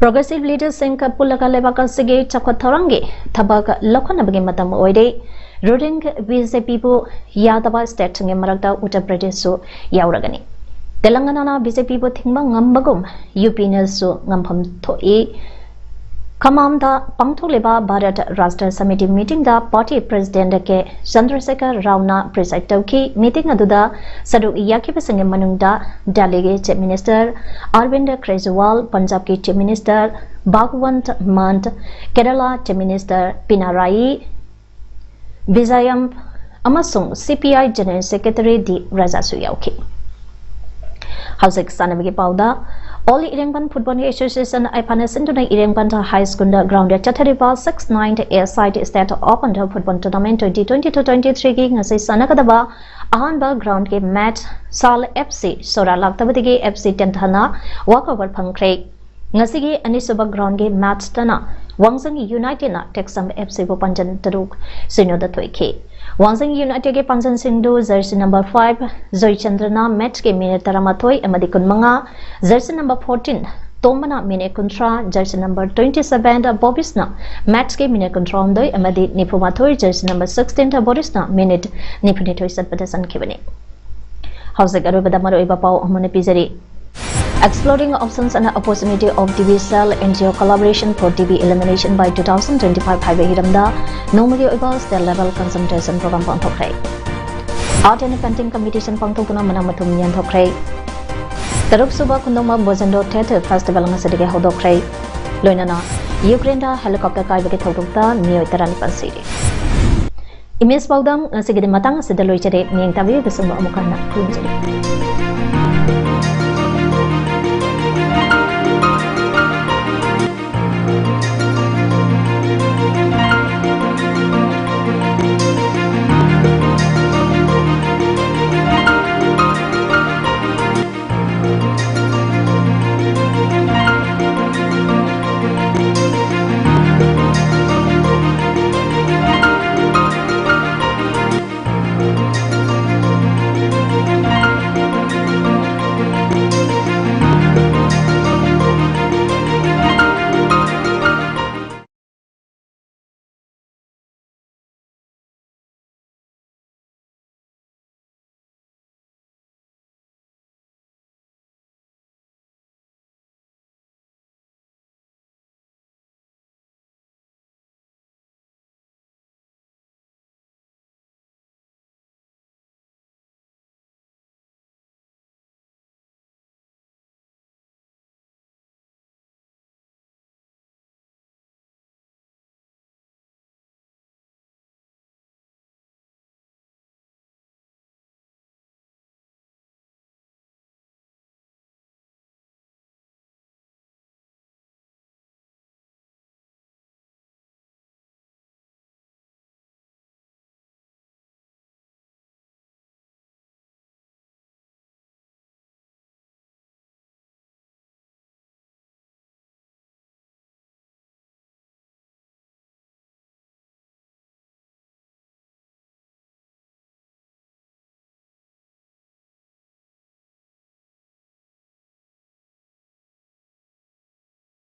ꯄ꯭ꯔꯣꯒ꯭ꯔꯦꯁꯤꯚ ꯂꯤꯗꯔꯁꯤꯡꯒ ꯄꯨꯜꯂꯒ ꯂꯩꯕꯥꯛ ꯑꯁꯤꯒꯤ ꯆꯥꯎꯈꯠ ꯊꯧꯔꯥꯡꯒꯤ ꯊꯕꯛ ꯂꯧꯈꯠꯅꯕꯒꯤ ꯃꯇꯝ ꯑꯣꯏꯔꯦ꯫ ꯔꯨꯂꯤꯡ ꯕꯤ ꯖꯦ ꯄꯤꯕꯨ ꯌꯥꯗꯕ ꯁ꯭ꯇꯦꯠꯁꯤꯡꯒꯤ ꯃꯔꯛꯇ ꯎꯠꯇꯔ ꯄ꯭ꯔꯗꯦꯁꯁꯨ ꯌꯥꯎꯔꯒꯅꯤ꯫ ꯇꯦꯂꯪꯒꯅꯥꯅ ꯕꯤ ꯖꯦ ꯄꯤꯕꯨ ꯊꯤꯡꯕ ꯉꯝꯕꯒꯨꯝ ꯌꯨ ꯄꯤꯅꯁꯨ ꯉꯝꯐꯝ ꯊꯣꯛꯏ꯫ ꯈꯝꯃꯥꯝꯗ ꯄꯥꯡꯊꯣꯛꯂꯤꯕ ꯚꯥꯔꯠ ꯔꯥꯁꯇ꯭ꯔ ꯁꯃꯤꯇꯤ ꯃꯤꯇꯤꯡꯗ ꯄꯥꯔꯇꯤ ꯄ꯭ꯔꯦꯁꯤꯗꯦꯟꯠ ꯀꯦ ꯆꯟꯗ꯭ꯔꯁꯦꯀꯔ ꯔꯥꯎꯅ ꯄ꯭ꯔꯤꯖꯥꯏꯗ ꯇꯧꯈꯤ꯫ ꯃꯤꯇꯤꯡ ꯑꯗꯨꯗ ꯁꯔꯨꯛ ꯌꯥꯈꯤꯕꯁꯤꯡꯒꯤ ꯃꯅꯨꯡꯗ ꯗꯦꯜꯂꯤꯒꯤ chief minister ꯑꯔꯕꯤꯟꯗ Kejriwal, ꯄꯟꯖꯥꯕꯀꯤ chief minister Bhagwant ꯃꯥꯟ, ꯀꯦꯔꯂꯥ ꯆꯤꯐ ꯃꯤꯅꯤꯁꯇꯔ ꯄꯤꯅꯔꯥꯌꯤ ꯕꯤꯖꯌꯝ ꯑꯃꯁꯨꯡ ꯁꯤ ꯄꯤ ꯑꯥꯏ ꯖꯦꯅꯔꯦꯜ ꯁꯦꯀ꯭ꯔꯦꯇꯔꯤ ꯗꯤ ꯔꯥꯖꯥꯁꯨ ꯌꯥꯎꯈꯤ꯫ ꯍꯧꯖꯤꯛ ꯁꯥꯟꯅꯕꯒꯤ ꯄꯥꯎꯗ, ꯑꯣꯜ ꯏꯔꯦꯡꯕꯟ ꯐꯨꯠꯕꯣꯜ ꯑꯦꯁꯣꯁꯤꯌꯦꯁꯟ, ꯑꯥꯏꯐꯥꯅ ꯁꯤꯟꯗꯨꯅ ꯏꯔꯦꯡꯕꯟ ꯍꯥꯏ ꯁ꯭ꯀꯨꯜꯗ ꯒ꯭ꯔꯥꯎꯟꯗ ꯆꯠꯊꯔꯤꯕ six nine A side state open football tournament twenty twenty-twenty three ꯒꯤ ꯉꯁꯤ ꯁꯥꯟꯅꯒꯗꯕ ꯑꯍꯥꯟꯕ ꯒ꯭ꯔꯥꯎꯟꯒꯤ match ꯁꯥꯜ F C ꯁꯣꯔꯥ ꯂꯥꯛꯇꯕꯗꯒꯤ F C ꯇꯦꯟꯊꯥꯅ ꯋꯥꯛꯑꯣꯚꯔ ꯐꯪꯈ꯭ꯔꯦ꯫ ꯉꯁꯤꯒꯤ ꯑꯅꯤꯁꯨꯕ ꯒ꯭ꯔꯥꯎꯟꯒꯤ ꯃꯦꯠꯆꯇꯅ ꯋꯥꯡꯖꯤꯡ ꯌꯨꯅꯥꯏꯇꯦꯗꯅ ꯇꯦꯛꯁꯝ ꯑꯦꯐ ꯁꯤꯕꯨ ꯄꯥꯟꯖꯟ ꯇꯔꯨꯛ ꯁꯤꯅꯣꯗ ꯊꯣꯏꯈꯤ꯫ ꯋꯥꯡꯖꯤꯡ ꯌꯨꯅꯥꯏꯇꯦꯗꯀꯤ ꯄꯥꯟꯖꯟꯁꯤꯡꯗꯨ ꯖꯔꯁꯤ ꯅꯝꯕꯔ ꯐꯥꯏꯚ ꯖꯣꯏꯆꯟꯗ꯭ꯔꯅ ꯃꯦꯠꯆꯀꯤ ꯃꯤꯅꯤꯠ ꯇꯔꯥꯃꯥꯊꯣꯏ ꯑꯃꯗꯤ ꯀꯨꯟꯃꯉꯥ, ꯖꯔꯁꯤ ꯅꯝꯕꯔ ꯐꯣꯔꯇꯤꯟ ꯇꯣꯝꯕꯅ ꯃꯤꯅꯤꯠ ꯀꯨꯟꯊ꯭ꯔꯥ, ꯖꯔꯁꯤ ꯅꯝꯕꯔ ꯇ꯭ꯋꯦꯟꯇꯤ ꯁꯚꯦꯟ ꯕꯣꯕꯤꯁꯅ ꯃꯦꯠꯆꯀꯤ ꯃꯤꯅꯤꯠ ꯀꯨꯟꯊ꯭ꯔꯥꯍꯨꯝꯗꯣꯏ ꯑꯃꯗꯤ ꯅꯤꯐꯨꯃꯥꯊꯣꯏ, ꯖꯔꯁꯤ ꯅꯝꯕꯔ ꯁꯤꯛꯁꯇꯤꯟ ꯕꯣꯔꯤꯁꯅ ꯃꯤꯅꯤꯠ ꯅꯤꯐꯨꯅꯤꯊꯣꯏ ꯆꯠꯄꯗ ꯆꯟꯈꯤꯕꯅꯤ꯫ ꯍꯧꯖꯤꯛ ꯑꯔꯣꯏꯕꯗ ꯃꯔꯨꯑꯣꯏꯕ ꯄꯥꯎ ꯑꯃꯅ ꯄꯤꯖꯔꯤ꯫ Exploring options and opportunity of T B cell N G O collaboration for T B elimination by two thousand twenty-five ꯍꯥꯏꯕ ꯍꯤꯔꯝꯗ ꯅꯣꯡꯃꯒꯤ ꯑꯣꯏꯕ state level consultation program ꯄꯥꯡꯊꯣꯛꯈ꯭ꯔꯦ꯫ Art and painting competition ꯄꯥꯡꯊꯣꯛꯇꯨꯅ ꯃꯅꯥ ꯃꯊꯨꯝ ꯌꯦꯟꯊꯣꯛꯈ꯭ꯔꯦ꯫ ꯇꯔꯨꯛꯁꯨꯕ ꯈꯨꯟꯗꯣꯡꯕ ꯕꯣꯖꯦꯟꯗꯣ Theatre Festival ꯉꯁꯤꯗꯒꯤ ꯍꯧꯗꯣꯛꯈ꯭ꯔꯦ꯫ ꯂꯣꯏꯅꯅ ꯌꯨꯀ꯭ꯔꯦꯟꯗ helicopter ꯀꯥꯏꯕꯒꯤ ꯊꯧꯗꯣꯛꯇ ꯃꯤꯑꯣꯏ ꯇꯔꯥꯅꯤꯄꯥꯟ ꯁꯤꯔꯦ꯫ ꯏꯃꯦꯖ ꯄꯥꯎꯗꯝ ꯉꯁꯤꯒꯤꯗꯤ ꯃꯇꯥꯡ ꯑꯁꯤꯗ ꯂꯣꯏꯖꯔꯦ꯫ ꯃꯤꯠꯌꯦꯡ ꯇꯥꯕꯤꯕꯁꯤꯡꯕꯨ ꯑꯃꯨꯛ ꯍꯟꯅ ꯈꯨꯔꯨꯝꯖꯔꯤ꯫